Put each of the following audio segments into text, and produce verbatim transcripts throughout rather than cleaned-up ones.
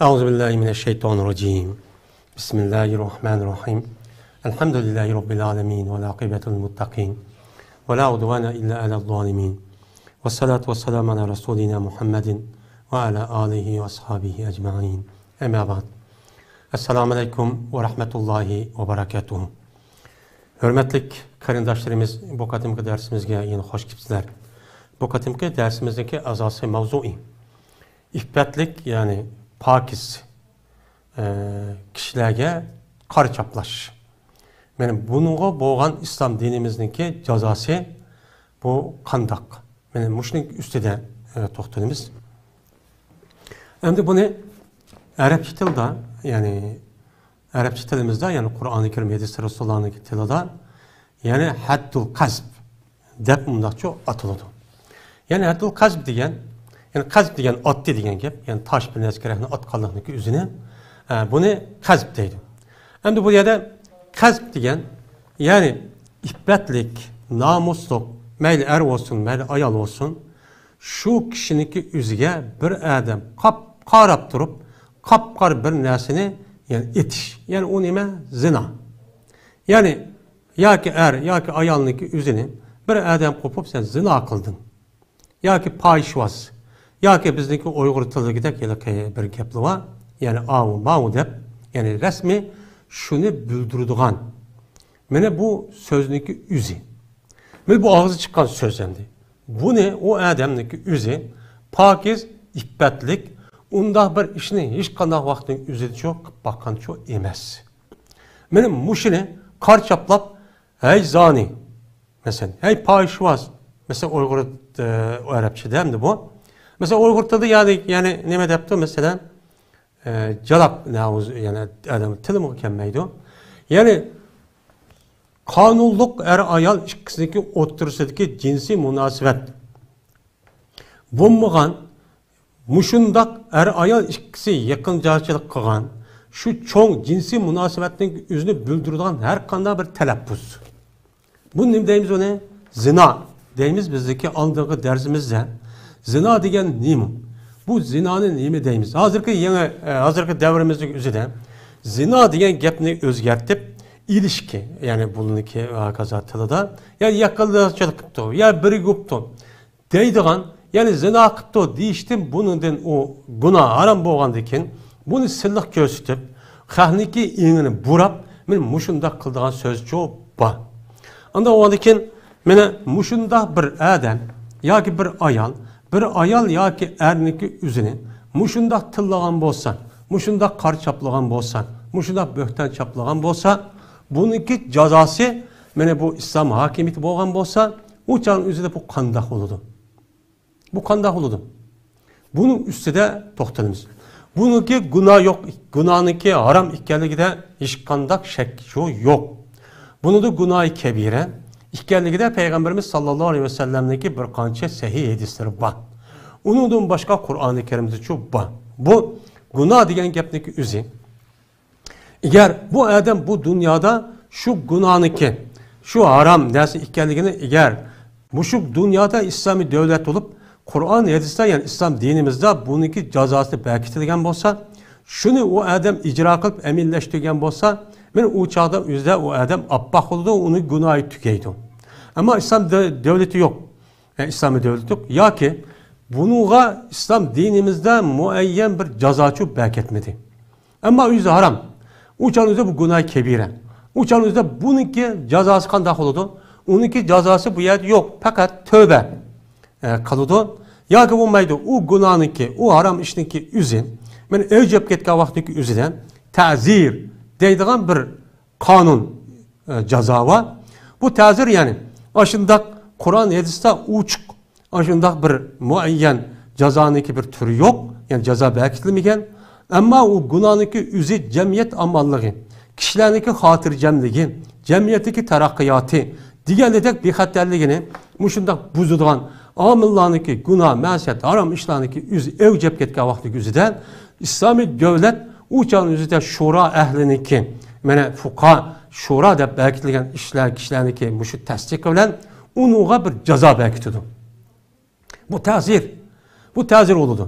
أعوذ بالله من الشيطان الرجيم. بسم الله الرحمن الرحيم. الحمد لله رب العالمين والعاقبة للمتقين ولا عدوان إلا على الظالمين. والصلاة والسلام على رسولنا محمد وعلى آله وأصحابه أجمعين. أما بعد. السلام عليكم ورحمة الله وبركاته. ھۆرمەتلىك قېرىنداشلىرىمىز، بۇ قېتىمقى دەرسىمىزگە يەنە خوش كېلىپسىلەر. بۇ قېتىمقى دەرسىمىزنىڭكى ئاساسىي ماۋزۇيى ئىپپەتلىك، يەنى پاكىز، ئە، كىشىلەرگە قارا چاپلاش. مانا بۇنىڭغا بولغان ئىسلام دىنىمىزنىڭكى جازاسى بۇ قانداق؟ مانا مۇشۇنىڭ ئۈستىدە، ئە، توختىلىمىز. ئەمدى بۇنى ئەرەبچە تىلدا، يەنى ئەرەبچە تىلىمىزدا، يەنى قۇرئانى كەرىم، ھەدىس رەسۇلۇللانىڭ تىلىدا، يەنى ھەددۇل قەزف دەپ مۇنداقچە ئاتىلىدۇ. يەنى ھەددۇل قەزف دېگەن، يەنى قەزف دېگەن ئاتتى دېگەن گەپ، يەنى تاش بىر نەرسە كېرەكنى ئاتقانلىقنىڭكى ئۆزىنى، ئە، بۇنى قەزف دەيدۇ. ئەمدى بۇ يەردە قەزف دېگەن، يەنى ئىپپەتلىك، نامۇسلۇق، مەيلى ئەر بولسۇن، مەيلى ئايال بولسۇن، شۇ كىشىنىڭكى ئۆزىگە بىر ئادەم قاپ قاراپ تۇرۇپ، قاپقارا بىر نەرسىنى، يەنى ئېتىش. يەنى ئۇ نېمە؟ زىنا. يەنى ياكى ئەر، ياكى ئايالنىڭكى ئۆزىنى بىر ئادەم قوپۇپ، سەن زىنا قىلدىڭ. ياكى پاھىشۋاز. ياكى بىزنىڭكى ئۇيغۇر تىلىدىكىدەك ھېلىقى بىر گەپلا بار. يەنى ئاۋۇ، ماۋۇ دەپ، يەنى رەسمىي شۇنى بىلدۈرىدىغان. مانا بۇ سۆزنىڭكى ئۆزى. مانا بۇ ئاغزى چىققان سۆز ئەمدى. بۇنى ئۇ ئادەمنىڭكى ئۆزى پاكىز، ئىپپەتلىك، ئۇنداق بىر ئىشنى ھېچقانداق ۋاقىتنىڭ ئۆزىدىچۇ قىلىپ باققانچۇ ئەمەس. مانا مۇشۇنى قارا چاپلاپ، ھەي زانى، مەسىلەن، ھەي پاھىشۋاز، مەسىلەن، ئۇيغۇر، ئە، ئەرەبچىدە ئەمدى بۇ. مەسىلەن، ئۇيغۇر تىلىدا يەنى، يەنى نېمە دەپتۇ، مەسىلەن، ئە، جالاپ، نەۋۇز، يەنى ئادەم تىلىمغا كەلمەيدۇ. يەنى قانۇنلۇق ئەر-ئايال ئىككىسىنىڭكى ئوتتۇرىسىدىكى جىنسىي مۇناسىۋەت بولمىغان، مۇشۇنداق ئەر-ئايال ئىككىسى يېقىنجارچىلىق قىلغان، شۇ چوڭ جىنسىي مۇناسىۋەتنىڭ ئۆزىنى بىلدۈرىدىغان ھەر قانداق بىر تەلەپپۇز. بۇ نېمە دەيمىز ئۇنى؟ زىنا دەيمىز بىزدىكى ئالدىنقى دەرسىمىزدە. زىنا دېگەن نېمە؟ بۇ زىنانى نېمە دەيمىز؟ ھازىرقى يېڭى، ئە، ھازىرقى دەۋرىمىزنىڭ ئۆزىدە زىنا دېگەن گەپنى ئۆزگەرتىپ، ئىلىشكى، يەنى بۇنىڭكى ھاكازا تىلىدا، يا يېقىنچىلىق قىپتۇ، يا بىرگە بوپتۇ دەيدىغان، يەنى زىنا قىپتۇ دېيىشتىن، بۇنىڭدىن ئۇ گۇناھ ھارام بولغاندىكىن، بۇنى سىلىق كۆرسىتىپ، خەقنىڭكى ئېڭىنى بۇراپ، مانا مۇشۇنداق قىلىدىغان سۆزچۇ بار. ئاندىن ئۇنىڭدىن كېيىن، مانا مۇشۇنداق بىر ئادەم ياكى بىر ئايال، بىر ئايال ياكى ئەرنىڭكى ئۆزىنى مۇشۇنداق تىللىغان بولسا، مۇشۇنداق قارا چاپلىغان بولسا، مۇشۇنداق بۆھتان چاپلىغان بولسا، بۇنىڭكى جازاسى، مانا بۇ ئىسلام ھاكىمىيىتى بولغان بولسا، ئۇ چاغنىڭ ئۆزىدە بۇ قانداق بولىدۇ؟ بۇ قانداق بولىدۇ؟ بۇنىڭ ئۈستىدە توختىلىمىز. بۇنىڭكى گۇناھ يوق، گۇناھنىڭكى ھارام ئىكەنلىكىدە ھېچقانداق شەك يوق. بۇنىڭدا گۇناھى كەبىرە ئىكەنلىكىدە پەيغەمبىرىمىز ساللاللاھۇ ئەلەيھى ۋەسەللەمنىڭكى بىر قانچە سەھىھ ھەدىسلىرى بار. ئۇنىڭدىن باشقا قۇرئانى كەرىمدىچۇ بار. بۇ گۇناھ دېگەن گەپنىڭكى ئۆزى. ئەگەر بۇ ئادەم بۇ دۇنيادا شۇ گۇناھنىڭكى، شۇ ھارام نەرسە ئىكەنلىكىنى، ئەگەر مۇشۇ دۇنيادا ئىسلامىي دۆلەت بولۇپ، قۇرئان، ھەدىستە، يەنى ئىسلام دىنىمىزدا بۇنىڭكى جازاسى بەكىتىلگەن بولسا، شۇنى ئۇ ئادەم ئىجرا قىلىپ ئەمەلىيلەشتۈرگەن بولسا، مانا ئۇ چاغدا ئۆزىدە ئۇ ئادەم ئاپئاق بولىدۇ، ئۇنىڭ گۇناھى تۈگەيدۇ. ئەمما ئىسلام دۆ-، دۆلىتى يوق. ئە، ئىسلامىي دۆلەت يوق. ياكى بۇنىڭغا ئىسلام دىنىمىزدا مۇئەييەن بىر جازاچۇ بەكەتمىدى. ئەمما ئۆزى ھارام. ئۇ چاغنىڭ ئۆزىدە بۇ گۇناھى كەبىرە. ئۇ چاغنىڭ ئۆزىدە بۇنىڭكى جازاسى قانداق بولىدۇ؟ ئۇنىڭكى جازاسى بۇ يەردە يوق. پەقەت تۆۋبە، ئە، قىلىدۇ. ياكى بولمايدۇ. ئۇ گۇناھنىڭكى، ئۇ ھارام ئىشنىڭكى ئۆزى، مانا ئۆلۈپ كەتكەن ۋاقتىنىڭكى ئۆزىدە تەزىر دەيدىغان بىر قانۇن، ئە، جازا بار. بۇ تەزىر، يەنى ئاشۇنداق قۇرئان، ھەدىستە ئوچۇق ئاشۇنداق بىر مۇئەييەن جازانىڭكى بىر تۈرى يوق، يەنى جازا بەكىتىلمىگەن. ئەمما ئۇ گۇناھنىڭكى ئۆزى جەمئىيەت ئامانلىقى، كىشىلەرنىڭكى خاتىرجەملىكى، جەمئىيەتتىكى تەرەققىياتى دېگەندەك بىخەتەرلىكىنى مۇشۇنداق بۇزىدىغان ئامىللارنىڭكى، گۇناھ، مەسىيەت، ھارام ئىشلارنىڭكى ئۆزى ئەۋج ئېلىپ كەتكەن ۋاقتىدىكى ئۆزىدە ئىسلامىي دۆلەت ئۇ چاغنىڭ ئۆزىدە شورا ئەھلىنىڭكى، مانا فۇقاھا شورا دەپ بەكىتىلگەن ئىشلار، كىشىلەرنىڭكى مۇشۇ تەستىقى بىلەن ئۇنىڭغا بىر جازا بەكىتىدۇ. بۇ تەزىر. بۇ تەزىر بولىدۇ.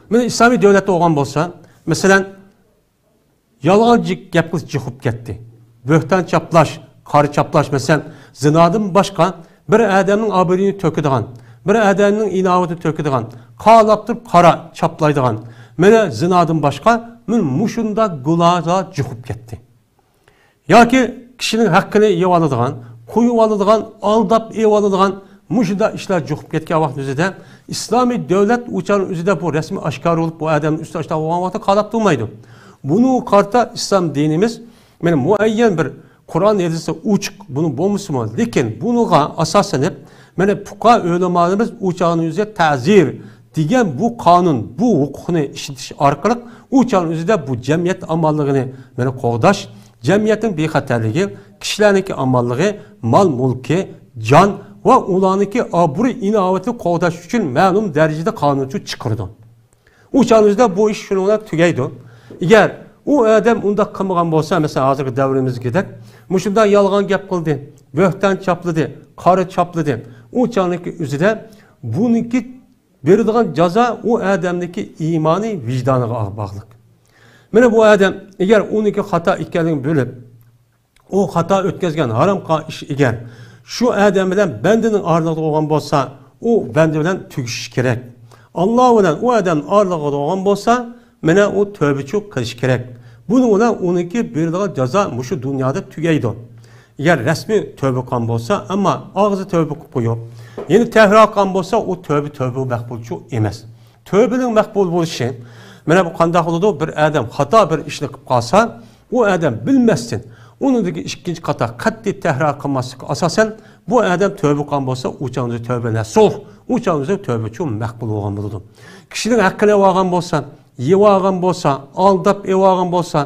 مانا ئىسلامىي دۆلەتتە بولغان بولسا، مەسىلەن، يالغان جىق گەپ قىلىش جۇقۇپ كەتتى. بۆھتان چاپلاش، قارا چاپلاش، مەسىلەن، زىنادىن باشقا بىر ئادەمنىڭ ئابرۇيىنى تۆكىدىغان، بىر ئادەمنىڭ ئىناۋىتىنى تۆكىدىغان، قالاپ تۇرۇپ قارا چاپلايدىغان، مانا زىنادىن باشقا مانا مۇشۇنداق گۇناھلار جۇقۇپ كەتتى. ياكى كىشىنىڭ ھەققىنى يەۋالىدىغان، قويۇۋالىدىغان، ئالداپ ئېلىۋالىدىغان مۇشۇنداق ئىشلار جۇقۇپ كەتكەن ۋاقىتنىڭ ئۆزىدە ئىسلامىي دۆلەت ئۇ چاغنىڭ ئۆزىدە بۇ رەسمىي ئاشكارا بولۇپ، بۇ ئادەمنىڭ ئۈستىدە ئاشۇنداق بولغان ۋاقىتتا قالاپ تۇرمايدۇ. بۇنىڭغا قارىتا ئىسلام دىنىمىز مانا مۇئەييەن بىر قۇرئان ھەدىستە ئوچۇق بۇنىڭ بولمىسىمۇ، لېكىن بۇنىڭغا ئاساسلىنىپ مانا پۇقاھا ئۆلىمالىرىمىز ئۇ چاغنىڭ ئۆزىدە تەزىر دېگەن بۇ قانۇن، بۇ ھوقۇقنى ئىشلىتىش ئارقىلىق ئۇ چاغنىڭ ئۆزىدە بۇ جەمئىيەت ئامانلىقىنى مانا قوغداش، جەمئىيەتنىڭ بىخەتەرلىكى، كىشىلەرنىڭكى ئامانلىقى، مال-مۈلكى، جان ۋە ئۇلارنىڭكى ئابرۇي-ئىناۋىتىنى قوغداش ئۈچۈن مەلۇم دەرىجىدە قانۇن چىقىرىدۇ. ئۇ چاغنىڭ ئۆزىدە بۇ ئىش شۇنىڭ بىلەن تۈگەيدۇ. ئەگەر ئۇ ئادەم ئۇنداق قىلمىغان بولسا، مەسىلەن، ھازىرقى دەۋرىمىزدىكىدەك مۇشۇنداق يالغان گەپ قىلدى، بۆھتان چاپلىدى، قارا چاپلىدى، ئۇ چاغنىڭكى ئۆزىدە بۇنىڭكى بېرىدىغان جازا ئۇ ئادەمنىڭكى ئىمانى، ۋىجدانىغا باغلىق. مانا بۇ ئادەم ئەگەر ئۇنىڭكى خاتا ئىكەنلىكىنى بىلىپ، ئۇ خاتا ئۆتكەزگەن ھارام قىلغان ئىش ئەگەر شۇ ئادەم بىلەن بەندىنىڭ ئارىلىقىدا بولغان بولسا، ئۇ بەندە بىلەن تۈگىشىش كېرەك. ئاللا بىلەن ئۇ ئادەمنىڭ ئارىلىقىدا بولغان بولسا، مانا ئۇ تۆبىچۇ قىلىش كېرەك. بۇنىڭ بىلەن ئۇنىڭكى بېرىدىغان جازا مۇشۇ دۇنيادا تۈگەيدۇ. ئەگەر رەسمىي تۆبە قىلغان بولسا، ئەمما ئاغزى تۆبە قىلىپ قويۇپ، يەنە تەكرار قىلغان بولسا، ئۇ تۆبە تۆبە مەقبۇلچۇ ئەمەس. تۆبىنىڭ مەقبۇل بولۇشى، مانا بۇ قانداق بولىدۇ؟ بىر ئادەم خاتا بىر ئىشنى قىلىپ قالسا، ئۇ ئادەم بىلمەستىن ئۇنىڭدىكى ئىككىنچى قاتا قەتئىي تەكرار قىلماسلىققا ئاساسەن، بۇ ئادەم تۆبە قىلغان بولسا، ئۇ چاغدا تۆبە نەسۇھ، ئۇ چاغدا تۆبىچۇ مەقبۇل بولغان بولىدۇ. كىشىنىڭ ھەققىنى ئېلىۋالغان بولسا، يەۋالغان بولسا، ئالداپ ئېلىۋالغان بولسا،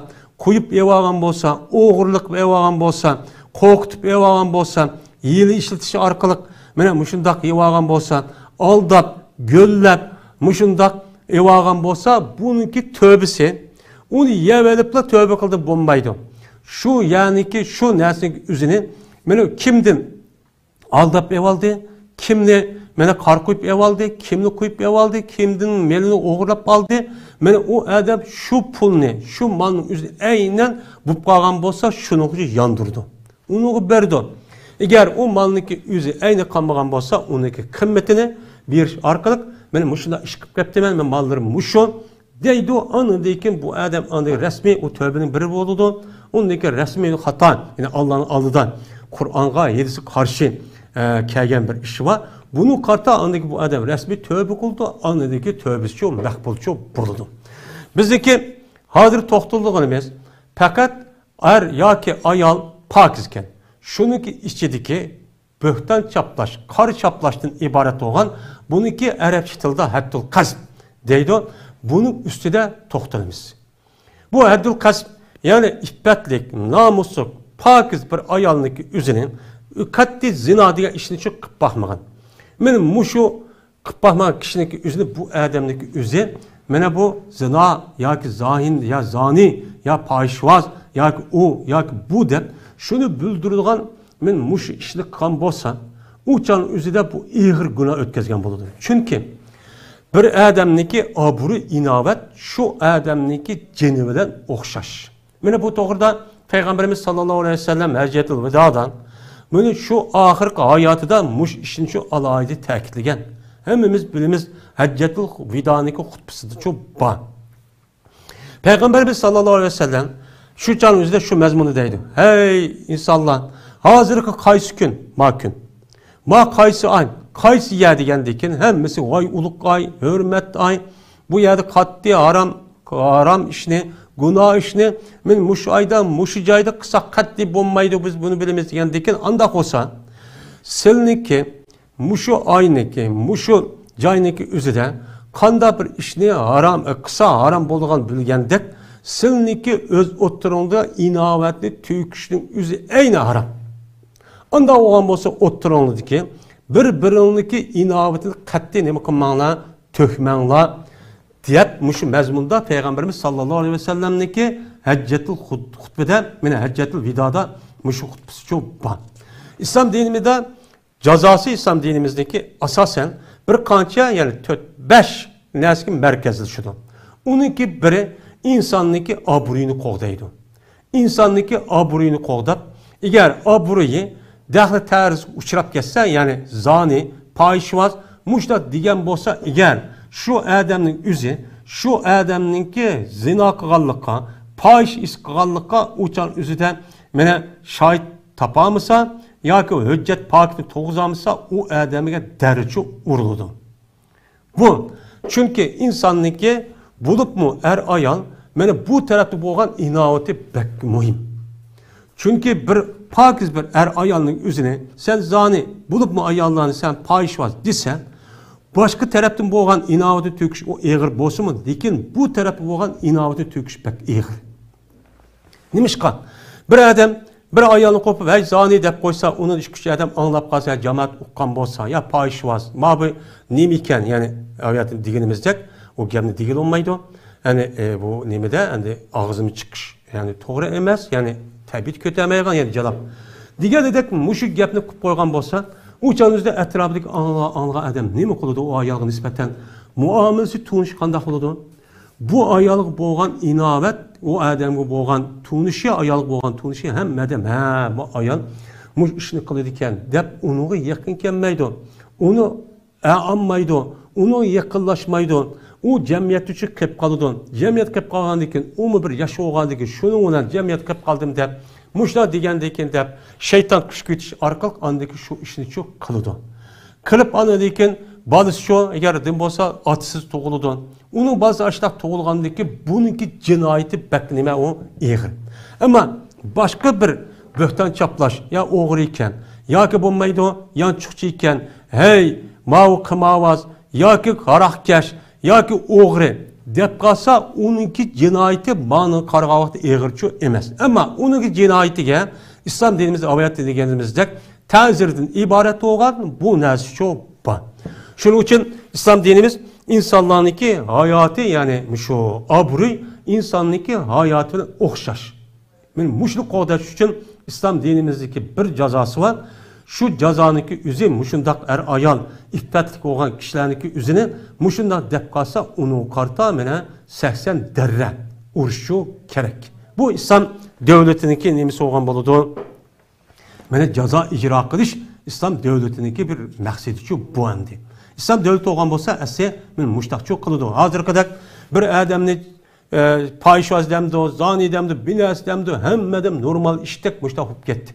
قويۇپ ئېلىۋالغان بولسا، ئوغرىلىق ئېلىۋالغان بولسا، قورقۇتۇپ ئېلىۋالغان بولسا، ھىيلە ئىشلىتىش ئارقىلىق مانا مۇشۇنداق ئېلىۋالغان بولسا، ئالداپ، گۆللەپ مۇشۇنداق ئېلىۋالغان بولسا، بۇنىڭكى تۆبىسى، ئۇنى يەۋېلىپلا تۆبە قىلدى بولمايدۇ. شۇ يەنىكى شۇ نەرسىنىڭ ئۆزىنى مانا كىمدىن ئالداپ ئېلىۋالدى، كىمنى مانا قارا قويۇپ ئېلىۋالدى، كىمنى قويۇپ ئېلىۋالدى، كىمدىن مېلىنى ئوغرىلاپ ئالدى. مانا ئۇ ئادەم شۇ پۇلنى، شۇ مالنىڭ ئۆزىنى ئەينەن بولۇپ قالغان بولسا، شۇنىڭغا ياندۇرىدۇ. ئۇنىڭغا بېرىدۇ. ئەگەر ئۇ مالنىڭكى ئۆزى ئەينى قالمىغان بولسا، ئۇنىڭكى قىممىتىنى بېرىش ئارقىلىق، مانا مۇشۇنداق ئىش قىلىپ كەپتىمەن، مېنىڭ ماللىرىم مۇشۇ. دەيدۇ، ئاندىن كېيىن بۇ ئادەم ئاندىن رەسمىي ئۇ تۆبىنىڭ بىرى بولىدۇ. ئۇندىن كېيىن رەسمىي خاتا، يەنى ئاللانىڭ ئالدىدا قۇرئانغا، ھەدىسكە قارشى، ئە، كەلگەن بىر ئىشى بار. بۇنى قارىتا ئاندىن كېيىن بۇ ئادەم رەسمىي تۆبە قىلىدۇ، ئاندىن كېيىن تۆبىسىچۇ مەقبۇلچۇ بولىدۇ. بىزنىڭكى ھازىر توختىلىدىغىنىمىز پەقەت ئەر ياكى ئايال پاكىز ئىكەن. شۇنىڭكى ئىچىدىكى بۆھتان چاپلاش، قارا چاپلاشتىن ئىبارەت بولغان، بۇنىڭكى ئەرەبچە تىلدا ھەددۇل قەزپ دەيدۇ. بۇنىڭ ئۈستىدە توختىلىمىز. بۇ ھەددۇل قەزپ، يەنى ئىپپەتلىك، نامۇسلۇق، پاكىز بىر ئايالنىڭكى ئۆزىنى قەتئىي زىنا دېگەن ئىشنى شۇ قىلىپ باقمىغان. مانا مۇشۇ قىلىپ باقمىغان كىشىنىڭكى ئۆزىنى، بۇ ئادەمنىڭكى ئۆزى، مانا بۇ زىنا ياكى زاھىن يا زانى يا پاھىشۋاز ياكى ئۇ ياكى بۇ دەپ شۇنى بىلدۈرىدىغان مانا مۇشۇ ئىشنى قىلغان بولسا، ئۇ چاغنىڭ ئۆزىدە بۇ ئېغىر گۇناھ ئۆتكەزگەن بولىدۇ. چۈنكى بىر ئادەمنىڭكى ئابرۇي، ئىناۋەت شۇ ئادەمنىڭكى جېنى بىلەن ئوخشاش. مانا بۇ توغرىدا پەيغەمبىرىمىز ساللاللاھۇ ئەلەيھى ۋەسەللەم ھەججەتۇل ۋىدادا، مانا شۇ ئاخىرقى ھاياتىدا مۇشۇ ئىشنى شۇ ئالاھىدە تەكىتلىگەن. ھەممىمىز بىلىمىز، ھەججەتۇل ۋىدانىڭكى خۇتبىسىدىچۇ بار. پەيغەمبىرىمىز ساللاللاھۇ ئەلەيھى ۋەسەللەم شۇ چاغنىڭ ئۆزىدە شۇ مەزمۇندا دەيدۇ: «ھەي ئىنسانلار، ھازىرقى قايسى كۈن؟ ما كۈن. ما قايسى ئاي؟ قايسى يەر؟» دېگەندىن كېيىن ھەممىسى: «ۋاي ئۇلۇغ ئاي، ھۆرمەتلىك ئاي، بۇ يەردە قەتئىي ھارام، ھارام ئىشنى، گۇناھ ئىشنى مانا مۇشۇ ئايدا، مۇشۇ جايدا قىلساق قەتئىي بولمايدۇ، بىز بۇنى بىلىمىز» دېگەندىن كېيىن، ئانداق بولسا سىلنىڭكى مۇشۇ ئاينىڭكى، مۇشۇ جاينىڭكى ئۆزىدە قانداق بىر ئىشنى ھارام، ئە، قىلسا ھارام بولىدىغان بىلگەندەك، سىلنىڭكى ئۆز ئوتتۇرىڭدا ئىناۋەتنى تۆكۈشنىڭ ئۆزى ئەينى ھارام. ئانداق بولغان بولسا ئوتتۇرىڭلاردىكى بىر-بىرىڭلىكى ئىناۋىتىنى قەتئىي نېمە قىلماڭلار، تۆكمەڭلار دەپ مۇشۇ مەزمۇندا پەيغەمبىرىمىز ساللاللاھۇ ئەلەيھى ۋەسەللەمنىڭكى ھەججەتۇل خۇت-، خۇتبىدە، مانا ھەججەتۇل ۋىدادا مۇشۇ خۇتبىسىچۇ بار. ئىسلام دىنىمىزدا جازاسى ئىسلام دىنىمىزدىكى ئاساسەن بىر قانچە، يەنى تۆت، بەش نەرسىگە مەركەزلىشىدۇ. ئۇنىڭكى بىرى ئىنساننىڭكى ئابرۇيىنى قوغدايدۇ. ئىنساننىڭكى ئابرۇيىنى قوغداپ، ئەگەر ئابرۇيى دەخلى تەرۇزغا ئۇچراپ كەتسە، يەنى زانى، پاھىشىۋاز مۇشۇنداق دېگەن بولسا، ئەگەر شۇ ئادەمنىڭ ئۆزى شۇ ئادەمنىڭكى زىنا قىلغانلىققا، پاھىشە ئىش قىلغانلىققا ئۇ چاغ ئۆزىدە مانا شاھىت تاپالمىسا ياكى ھۆججەت پاكىتنى تۇرغۇزالمىسا، ئۇ ئادەمگە دەررۇ ئۇرۇلىدۇ. بۇ، چۈنكى ئىنساننىڭكى، بولۇپمۇ ئەر-ئايال، مانا بۇ تەرەپتە بولغان ئىناۋىتى بەك مۇھىم. چۈنكى بىر پاكىز بىر ئەر-ئايالنىڭ ئۆزىنى، سەن زانى، بولۇپمۇ ئاياللارنى سەن پاھىشىۋاز دېسە، باشقا تەرەپتىن بولغان ئىناۋىتى تۆكۈش ئۇ ئېغىر بولسىمۇ، لېكىن بۇ تەرەپتە بولغان ئىناۋىتى تۆكۈش بەك ئېغىر. نېمىشقا؟ بىر ئادەم بىر ئايالنى قوپۇپ، ھەي زانى دەپ قويسا، ئۇنى ئىككى ئۈچ ئادەم ئاڭلاپ قالسا، جامائەت ئۇققان بولسا، يا پاھىشىۋاز، ما بۇ نېمە ئىكەن؟ يەنى ئاياتتا دېگىنىمىزدەك، ئۇ گەپنى دېگىلى بولمايدۇ. يەنى، ئى، بۇ نېمىدە ئەمدى ئاغزىمنى چىقىش، يەنى توغرا ئەمەس، يەنى تەبىئىتى كۆتەرمەيدىغان، يەنى جالاپ. دېگەندەك مۇشۇ گەپنى قىلىپ قويغان بولسا، ئۇ چاغنىڭ ئۆزىدە ئەتراپىدىكى ئاڭلىغان، ئاڭلىغان ئادەم نېمە قىلىدۇ؟ ئۇ ئايالغا نىسبەتەن مۇئامىلىسى، تونۇشى قانداق بولىدۇ؟ بۇ ئايالغا بولغان ئىناۋەت، ئۇ ئادەمگە بولغان تونۇشى، ئايالغا بولغان تونۇشى، ھەممە ئادەم، ھە، بۇ ئايال مۇشۇ ئىشنى قىلىدىكەن دەپ ئۇنىڭغا يېقىن كەلمەيدۇ. ئۇنى ئالمايدۇ، ئۇنىڭغا يېقىنلاشمايدۇ. ئۇ جەمئىيەتتە چىقىپ قالىدۇ. جەمئىيەتكە قېلىپ قالغاندىن كېيىن، ئۇمۇ بىر ياش بولغاندىن كېيىن، شۇنىڭ بىلەن جەمئىيەتكە قېلىپ قالدىم دەپ، مۇشۇنداق دېگەندىن كېيىن دەپ، شەيتان كۈشكۈرتۈش ئارقىلىق ئاندىن كېيىن شۇ ئىشنى شۇ قىلىدۇ. قىلىپ ئاندىن كېيىن بالىسى شۇ، ئەگەر دىن بولسا، ئاتىسىز تۇغۇلىدۇ. ئۇنىڭ بالىسى ئاشۇنداق تۇغۇلغاندىن كېيىن بۇنىڭكى جىنايىتى بەك نېمە ئۇ ئېغىر. ئەمما باشقا بىر بۆھتان چاپلاش، يا ئوغرى ئىكەن، ياكى بولمايدۇ، يانچۇقچى ئىكەن، ھەي، ماۋۇ قىمارۋاز، ياكى ھاراقكەش، ياكى ئوغرى دەپ قالسا، ئۇنىڭكى جىنايىتى مانا قارىغان ۋاقىتتا ئېغىرچۇ ئەمەس. ئەمما ئۇنىڭكى جىنايىتىگە ئىسلام دىنىمىز ئايەتتە دېگىنىمىزدەك تەزىردىن ئىبارەت بولغان بۇ نەرسىچۇ بار. شۇنىڭ ئۈچۈن ئىسلام دىنىمىز ئىنسانلارنىڭكى ھاياتى، يەنى مۇشۇ ئابرۇي ئىنساننىڭكى ھاياتى بىلەن ئوخشاش. مانا مۇشۇنى قوغداش ئۈچۈن ئىسلام دىنىمىزدىكى بىر جازاسى بار. شۇ جازانىڭكى ئۆزى مۇشۇنداق ئەر-ئايال، ئىپپەتلىك بولغان كىشىلەرنىڭكى ئۆزىنى مۇشۇنداق دەپ قالسا، ئۇنىڭغا قارىتا مانا سەكسەن دەررە ئۇرۇشچۇ كېرەك. بۇ ئىسلام دۆلىتىنىڭكى نېمىسى بولغان بولىدۇ؟ مانا جازا ئىجرا قىلىش ئىسلام دۆلىتىنىڭكى بىر مەقسىتىچۇ بۇ ئەمدى. ئىسلام دۆلىتى بولغان بولسا، ئەسلى مانا مۇشتاقچۇ قىلىدۇ. ھازىرقىدەك بىر ئادەمنى ئە، پاھىشۋاز دەمدۇ، زانى دەمدۇ، بىنەس دەمدۇ، ھەممە ئادەم نورمال ئىشتەك مۇشتاق بولۇپ كەتتى.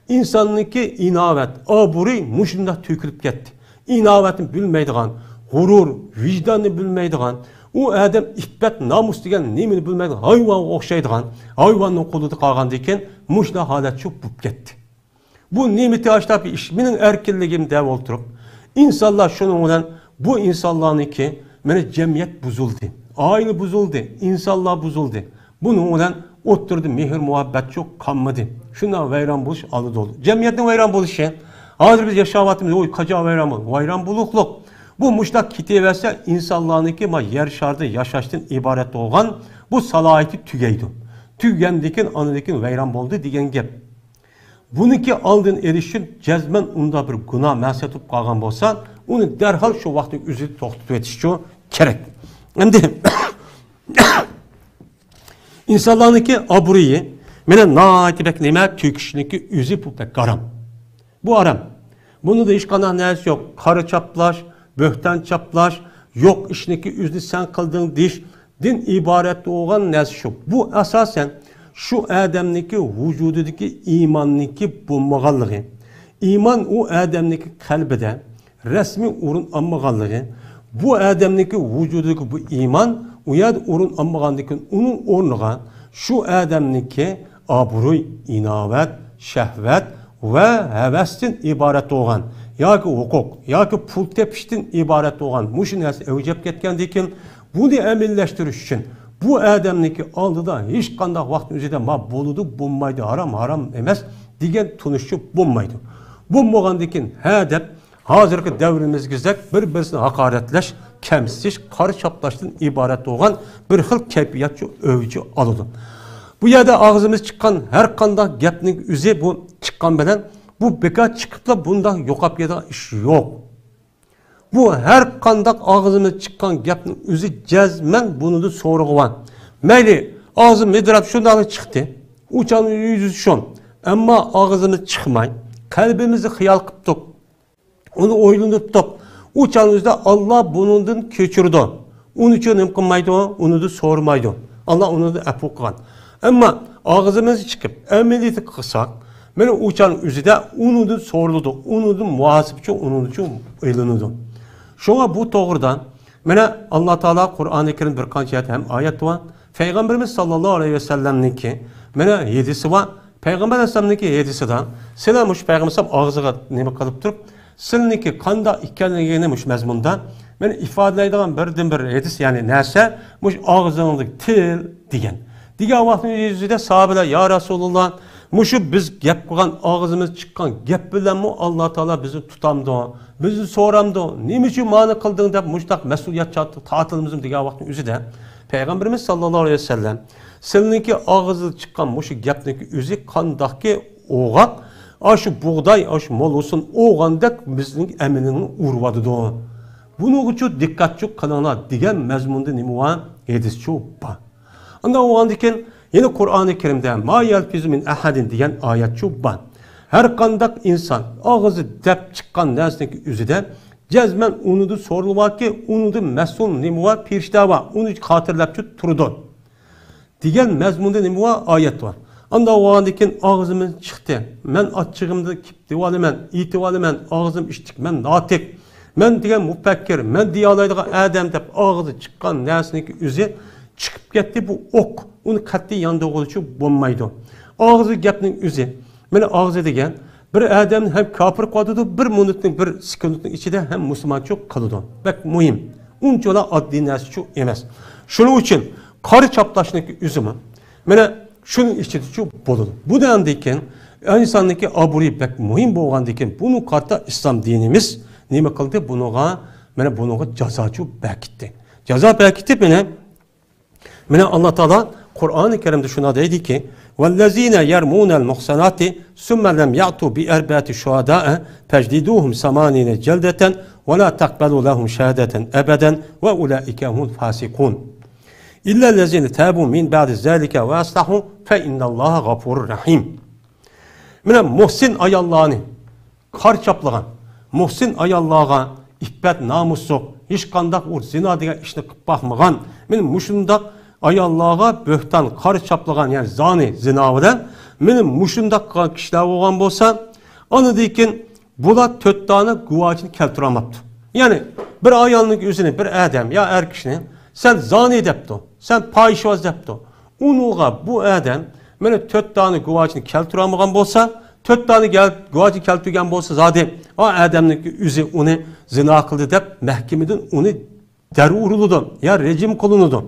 ئىنساننىڭكى ئىناۋەت، ئابرۇي مۇشۇنداق تۆكۈلۈپ كەتتى. ئىناۋەتنى بىلمەيدىغان، غۇرۇر، ۋىجداننى بىلمەيدىغان، ئۇ ئادەم ئىپپەت، نامۇس دېگەن نېمىنى بىلمەيدىغان، ھايۋانغا ئوخشايدىغان، ھايۋاننىڭ قولىدا قالغاندىن كېيىن مۇشۇنداق ھالەت چۈشۈپ كەتتى. بۇ نېمىتى ئاشتاق بىر ئىش، مېنىڭ ئەركىنلىكىم دەپ ئولتۇرۇپ، ئىنسانلار شۇنىڭ بىلەن، بۇ ئىنسانلارنىڭكى، مانا جەمئىيەت بۇزۇلدى، ئائىلە بۇزۇلدى، ئىنسانلار بۇزۇلدى. بۇنىڭ بىلەن ئوتتۇرىدا مېھىر مۇھەببەتچۇ قالمىدى. شۇنداق ۋەيران بولۇش ئالدىدا بولدى. جەمئىيەتنىڭ ۋەيران بولۇشى، ھازىر بىز ياشاۋاتىمىز، ۋوي، قاچان ۋەيران بولدى؟ ۋەيران بولۇقلۇق. بۇ مۇشۇنداق كېتىۋەرسە، ئىنسانلارنىڭكى ما يەر شارىدا ياشاشتىن ئىبارەت بولغان بۇ سالاھىيىتى تۈگەيدۇ. تۈگىگەندىن كېيىن، ئاندىن كېيىن ۋەيران بولدى دېگەن گەپ. بۇنىڭكى ئالدىنى ئېلىش ئۈچۈن جەزمەن ئۇنداق بىر گۇناھ مەسىلە تۇرۇپ قالغان بولسا، ئۇنى دەرھال شۇ ۋاقىتنىڭ ئۆزىدە توختىتىۋېتىشچۇ كېرەك. ئەمدى ئىنسانلارنىڭكى ئابرۇيى مانا ناھايىتى بەك نېمە، تۆكۈشنىڭكى ئۆزى بۇ بەك ھارام. بۇ ھارام. بۇنىڭدا ھېچقانداق نەرسە يوق. قارا چاپلاش، بۆھتان چاپلاش، يوق ئىشنىكى ئۆزىنى سەن قىلدىڭ دېيىش، دىن ئىبارەت بولغان نەرسە شۇ. بۇ ئاساسەن شۇ ئادەمنىڭكى ۋۇجۇدىدىكى ئىماننىڭكى بولمىغانلىقى، ئىمان ئۇ ئادەمنىڭكى قەلبىدە رەسمىي ئورۇن ئالمىغانلىقى، بۇ ئادەمنىڭكى ۋۇجۇدىدىكى بۇ ئىمان ئۇ يەردە ئورۇن ئالمىغاندىن كېيىن، ئۇنىڭ ئورنىغا شۇ ئادەمنىڭكى ئابرۇي، ئىناۋەت، شەھۋەت ۋە ھەۋەستىن ئىبارەت بولغان ياكى ھوقۇق ياكى پۇل تېپىشتىن ئىبارەت بولغان مۇشۇ نەرسە ئەۋج ئېلىپ كەتكەندىن كېيىن، بۇنى ئەمەلىيلەشتۈرۈش ئۈچۈن بۇ ئادەمنىڭكى ئالدىدا ھېچقانداق ۋاقىتنىڭ ئۆزىدە ما بولىدۇ، بولمايدۇ، ھارام، ھارام ئەمەس دېگەن تونۇشچۇ بولمايدۇ. بولمىغاندىن كېيىن ھە دەپ، ھازىرقى دەۋرىمىزدىكىدەك بىر-بىرسىنى ھاقارەتلەش، كەمسىتىش، قارا چاپلاشتىن ئىبارەت بولغان بىر خىل كەيپىياتچۇ ئەۋج ئالىدۇ. بۇ يەردە ئاغزىمىز چىققان ھەر قانداق گەپنىڭ ئۆزى، بۇ چىققان بىلەن بۇ بىكار چىقىپلا بۇنداق يوقاپ كېتىدىغان ئىش يوق. بۇ ھەر قانداق ئاغزىمىز چىققان گەپنىڭ ئۆزى جەزمەن بۇنىڭدا سورىقى بار. مەيلى، ئاغزى مىدىرلاپ شۇنداقلا چىقتى. ئۇ چاغنىڭ يۈزى شۇ. ئەمما ئاغزىمىز چىقماي، قەلبىمىزدە خىيال قىپتۇق. ئۇنى ئويلىنىپتۇق. ئۇ چاغنىڭ ئۆزىدە ئاللا بۇنىڭدىن كەچۈرىدۇ. ئۇنى ئۈچۈن نېمە قىلمايدۇ؟ ئۇنىدىن سورىمايدۇ. ئاللا ئۇنىدىن ئەپۇ قىلغان. ئەمما ئاغزىمىزنى چىقىپ، ئەمەلىيەتتە قىلساق، مانا ئۇ چاغنىڭ ئۆزىدە ئۇنىڭدىن سورىلىدۇ. ئۇنىڭدىن مۇھاسىبە ئۈچۈن، ئۇنىڭ ئۈچۈن ئېلىنىدۇ. شۇڭا بۇ توغرىدا مانا ئاللا تائالا قۇرئانى كەرىم بىر قانچە يەردە ھەم ئايەت بار. پەيغەمبىرىمىز ساللاللاھۇ ئەلەيھى ۋەسەللەمنىڭكى مانا ھەدىسى بار. پەيغەمبەر ئەلەيھىسسالامنىڭكى ھەدىسىدە، سىلەر مۇشۇ پەيغەمبەر ئەلەيھىسسالام ئاغزىغا نېمە قىلىپ تۇرۇپ، سىلىنىڭكى قانداق ئىكەنلىكىنى مۇشۇ مەزمۇندا مانا ئىپادىلەيدىغان بىردىنبىر ھەدىس، يەنى نەرسە، مۇشۇ ئاغزىڭدىكى تىل دېگەن. دېگەن ۋاقىتنىڭ يۈزىدە ساھابىلەر، يا رەسۇلۇللا، مۇشۇ بىز گەپ قىلغان، ئاغزىمىز چىققان گەپ بىلەنمۇ ئاللا تائالا بىزنى تۇتامدۇ، بىزنى سورامدۇ، نېمە ئۈچۈن مانا قىلدىڭ دەپ مۇشۇنداق مەسئۇلىيەت چات-، تارتىلىمىزمۇ دېگەن ۋاقىتنىڭ ئۆزىدە پەيغەمبىرىمىز ساللاللاھۇ ئەلەيھى ۋەسەللەم، سىلىنىڭكى ئاغزىدىن چىققان مۇشۇ گەپنىڭكى ئۆزى قانداقكى ئوغاق، ئاشۇ بۇغداي، ئاشۇ مول ھوسۇن ئوغاندەك بىزنىڭ ئەمىلىنى ئۇرۇۋاتىدۇ. بۇنىڭغىچۇ دىققەتچۇ قىلىڭلار دېگەن مەزمۇندا نېمە بار؟ ھەدىسچۇ بار. ئاندىن ئۇنىڭدىن كېيىن يەنە قۇرئانى كەرىمدە ما يەلفىزۇ مىن ئەھەدىن دېگەن ئايەتچۇ بار. ھەر قانداق ئىنسان ئاغزى دەپ چىققان نەرسىنىڭ ئۆزىدە جەزمەن ئۇنىڭدىن سورىلىۋاركى، ئۇنىڭدىن مەسئۇل نېمە بار؟ پېرىشتە بار، ئۇنى خاتىرىلەپچۇ تۇرىدۇ. دېگەن مەزمۇندا نېمە بار؟ ئايەت بار. ئانداق بولغاندىن كېيىن ئاغزىمىز چىقتى. مەن ئاچچىقىمدا كېلىپ دېۋالىمەن، ئېيتىۋالىمەن، ئاغزىم ئىچتىك، مەن ناتىق. مەن دېگەن مۇپەككىر، مەن دېيەلەيدىغان ئادەم دەپ ئاغزى چىققان نەرسىنىڭكى ئۆزى چىقىپ كەتتى، بۇ ئوق. ئۇنى قەتئىي ياندۇرغىلىچۇ بولمايدۇ. ئاغزى گەپنىڭ ئۆزى. مانا ئاغزى دېگەن بىر ئادەمنى ھەم كاپىر قىلىۋاتىدۇ، بىر مىنۇتنىڭ، بىر سېكۇنتنىڭ ئىچىدە ھەم مۇسۇلمانچۇ قىلىدۇ. بەك مۇھىم. ئۇنچىۋالا ئاددىي نەرسىچۇ ئەمەس. شۇنىڭ ئۈچۈن قارا چاپلاشنىڭكى ئۆزىمۇ مانا شۇنىڭ ئىچىدىچۇ بولىدۇ. بۇ دېگەندىن كېيىن ئىنساننىڭكى ئابرۇيى بەك مۇھىم بولغاندىن كېيىن بۇنىڭغا قارىتا ئىسلام دىنىمىز نېمە قىلدى؟ بۇنىڭغا، مانا بۇنىڭغا جازاچۇ بەكىتتى. جازا بەكىتىپ مانا مانا ئاللا تائالا قۇرئانى كەرىمدە شۇنداق دەيدىكى، والذين يرمون المحصنات ثم لم يأتوا بأربعة شهداء فاجلدوهم ثمانين جلدة ولا تقبلوا لهم شهادة أبدا وأولئك هم الفاسقون إلا الذين تابوا من بعد ذلك وأصلحوا فإن الله غفور رحيم. مانا مۇھسىن ئاياللارنى قارا چاپلىغان، مۇھسىن ئاياللارغا ئىپپەت، نامۇسلۇق، ھېچقانداق ئۇ زىنا دېگەن ئىشنى قىلىپ باقمىغان، مانا مۇشۇنداق ئاياللارغا بۆھتان، قارا چاپلىغان، يەنى زانى، زىنا بىلەن، مانا مۇشۇنداق قىلغان كىشىلەر بولغان بولسا، ئاندىن كېيىن بۇلار تۆت دانە گۇۋاھچىنى كەلتۈرەلمەپتۇ. يەنى بىر ئايالنىڭ ئۆزىنى بىر ئادەم يا ئەر كىشىنى سەن زانى دەپتۇ، سەن پاھىشىۋاز دەپتۇ. ئۇنىڭغا بۇ ئادەم مانا تۆت دانە گۇۋاھچىنى كەلتۈرەلمىگەن بولسا، تۆت دانە گەل-، گۇۋاھچى كەلتۈرگەن بولسا، زادى ئا ئادەمنىڭ ئۆزى ئۇنى زىنا قىلدى دەپ مەھكىمىدىن ئۇنى دەر ئۇرۇلىدۇ يا رەجىم قىلىنىدۇ.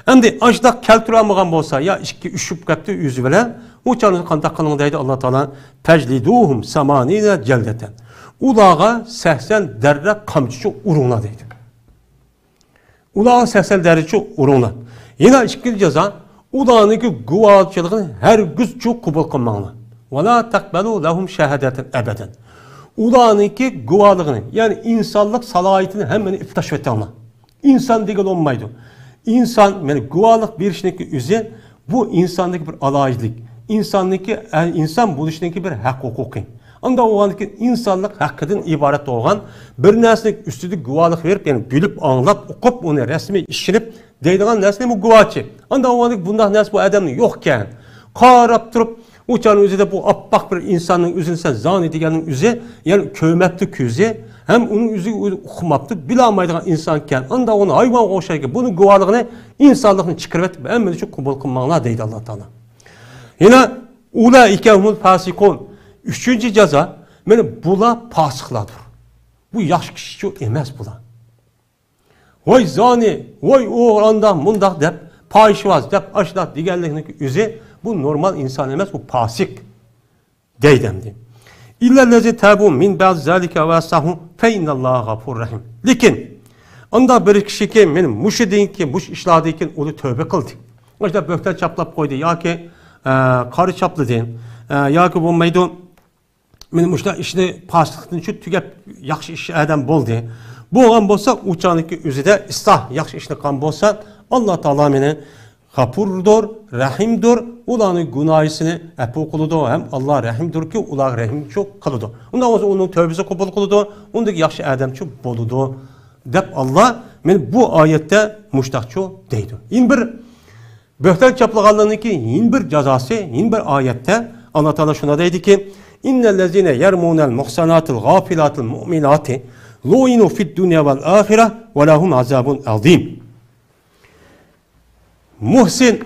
ئەمدى ئاشۇنداق كەلتۈرەلمىگەن بولسا يا ئىككى ئۈچ بولۇپ كەتتى ئۆزى بىلەن، ئۇ چاغدا قانداق قىلىڭ دەيدۇ ئاللا تائالا، فاجلدوهم ثمانين جلدة. ئۇلارغا سەكسەن دەررە قامچىچۇ ئۇرۇڭلار دەيدۇ. ئۇلارغا سەكسەن دەررىچۇ ئۇرۇڭلار. يەنە ئىككىنچى جازا، ئۇلارنىڭكى گۇۋاھچىلىقىنى ھەرگىزچۇ قوبۇل قىلماڭلار. ولا تقبلوا لهم شهادة أبدا. ئۇلارنىڭكى گۇۋاھلىقىنى، يەنى ئىنسانلىق سالاھىيىتىنى ھەممىنى ئېلىپ تاشلىۋېتىڭلار. ئىنسان دېگىلى بولمايدۇ. ئىنسان، مانا گۇۋاھلىق بېرىشنىڭكى ئۆزى، بۇ ئىنساننىڭكى بىر ئالاھىدىلىك، ئىنساننىڭكى، ئە، ئىنسان بولۇشنىڭكى بىر ھەق ھوقۇقى. ئانداق بولغاندىكىن ئىنسانلىق ھەققىدىن ئىبارەت بولغان بىر نەرسىنىڭ ئۈستىدە گۇۋاھلىق بېرىپ، يەنى بىلىپ، ئاڭلاپ، ئوقۇپ، ئۇنى رەسمىي ئىشىنىپ دەيدىغان نەرسىنى بۇ گۇۋاھچى. ئانداق بولغاندىكىن بۇنداق نەرسە بۇ ئادەمنىڭ يوقكەن. قاراپ تۇرۇپ، ئۇ چاغنىڭ ئۆزىدە بۇ ئاپئاق بىر ئىنساننىڭ ئۆزىنى سەن زانى دېگەننىڭ ئۆزى، يەنى كۆرمەپتۇ كۆزى، ھەم ئۇنىڭ ئۆزى، ئۆزى ئۇقماپتۇ، بىلالمايدىغان ئىنسانكەن. ئانداق ئۇنى ھايۋانغا ئوخشايدىكەن. بۇنىڭ گۇۋاھلىقىنى ئىنسانلىقنى چىقىرىۋېتىپ، ھەممىنى شۇ قوبۇل قىلماڭلار دەيدۇ ئاللا تائالا. يەنە، أولئك هم الفاسقون. ئۈچىنچى جازا، مانا بۇلار پاسىقلاردۇر. بۇ ياخشى كىشىچۇ ئەمەس بۇلار. ۋاي زانى، ۋاي ئوغرى، ئانداق مۇنداق دەپ، پاھىشىۋاز دەپ، ئاشۇنداق دېگەنلىكنىڭ ئۆزى، بۇ نورمال ئىنسان ئەمەس، بۇ پاسىق دەيدۇ ئەمدى. إلا الذين تابوا من بعد ذلك وأصلحوا فإن الله غفور رحيم. لېكىن ئانداق بىر كىشىكى، مانا مۇشۇدىن كېيىن، مۇشۇ ئىشلاردىن كېيىن ئۇنى تۆبە قىلدى. مۇشۇنداق بۆھتان چاپلاپ قويدى ياكى، ئە، قارا چاپلىدى، ئە، ياكى بولمايدۇ، مانا مۇشۇنداق ئىشنى پاسىقلىقتىن شۇ تۈگەپ، ياخشى ئىش ئادەم بولدى. بولغان بولسا، ئۇ چاغنىڭكى ئۆزىدە ئىسلاھ، ياخشى ئىشنى قىلغان بولسا، ئاللا تائالا مانا غەپۇردۇر، رەھىمدۇر، ئۇلارنىڭ گۇناھىسىنى ئەپۇ قىلىدۇ ھەم ئاللا رەھىمدۇركى، ئۇلارغا رەھىمچۇ قىلىدۇ. ئۇنداق بولسا ئۇنىڭ تەۋبىسى قوبۇل قىلىدۇ، ئۇندىكى ياخشى ئادەمچۇ بولىدۇ، دەپ ئاللا مەن بۇ ئايەتتە مۇشتاقچۇ دەيدۇ. يەنە بىر بۆھتان چاپلىغانلارنىڭكى يەنە بىر جازاسى، يەنە بىر ئايەتتە ئاللا تائالا شۇنداق دەيدىكى، إن الذين يرمون المحصنات الغافلات المؤمنات لعنوا في الدنيا والآخرة ولهم عذاب عظيم. مۇھسىن،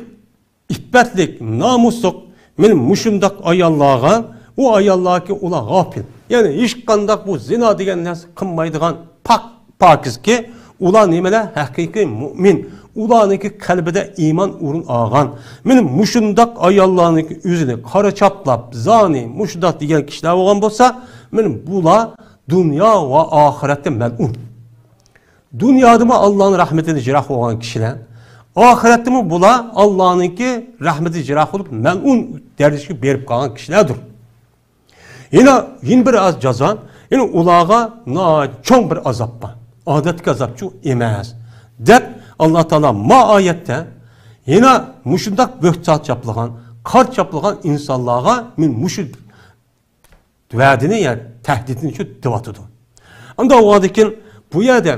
ئىپپەتلىك، نامۇسلۇق، مانا مۇشۇنداق ئاياللارغا، ئۇ ئاياللاركى ئۇلار غاپىل. يەنى ھېچقانداق بۇ زىنا دېگەن نەرسە قىلمايدىغان پاك، پاكىزكى، ئۇلار نېمىلەر؟ ھەقىقىي مۇئمىن. ئۇلارنىڭكى قەلبىدە ئىمان ئورۇن ئالغان. مانا مۇشۇنداق ئاياللارنىڭكى ئۆزىنى قارا چاپلاپ، زانى، مۇشۇنداق دېگەن كىشىلەر بولغان بولسا، مانا بۇلار دۇنيا ۋە ئاخىرەتتە مەلئۇن. دۇنيادىمۇ ئاللانىڭ رەھمىتىدىن يىراق بولغان كىشىلەر، ئاخىرەتتىمۇ بۇلار ئاللانىڭكى رەھمىتىدىن يىراق بولۇپ، مەلئۇن دەرىجىگە بېرىپ قالغان كىشىلەردۇر. يەنە، يەنە بىر ئاز جازا، يەنە ئۇلارغا ناھايىتى چوڭ بىر ئازاب بار. ئادەتتىكى ئازابچۇ ئەمەس، دەپ ئاللا تائالا ما ئايەتتە يەنە مۇشۇنداق بۆھتان چاپلىغان، قارا چاپلىغان ئىنسانلارغا مەن مۇشۇ ۋەدىنى، يەنى تەھدىتنى شۇ دەۋاتىدۇ. ئاندا ئۇغاندىكىن بۇ يەردە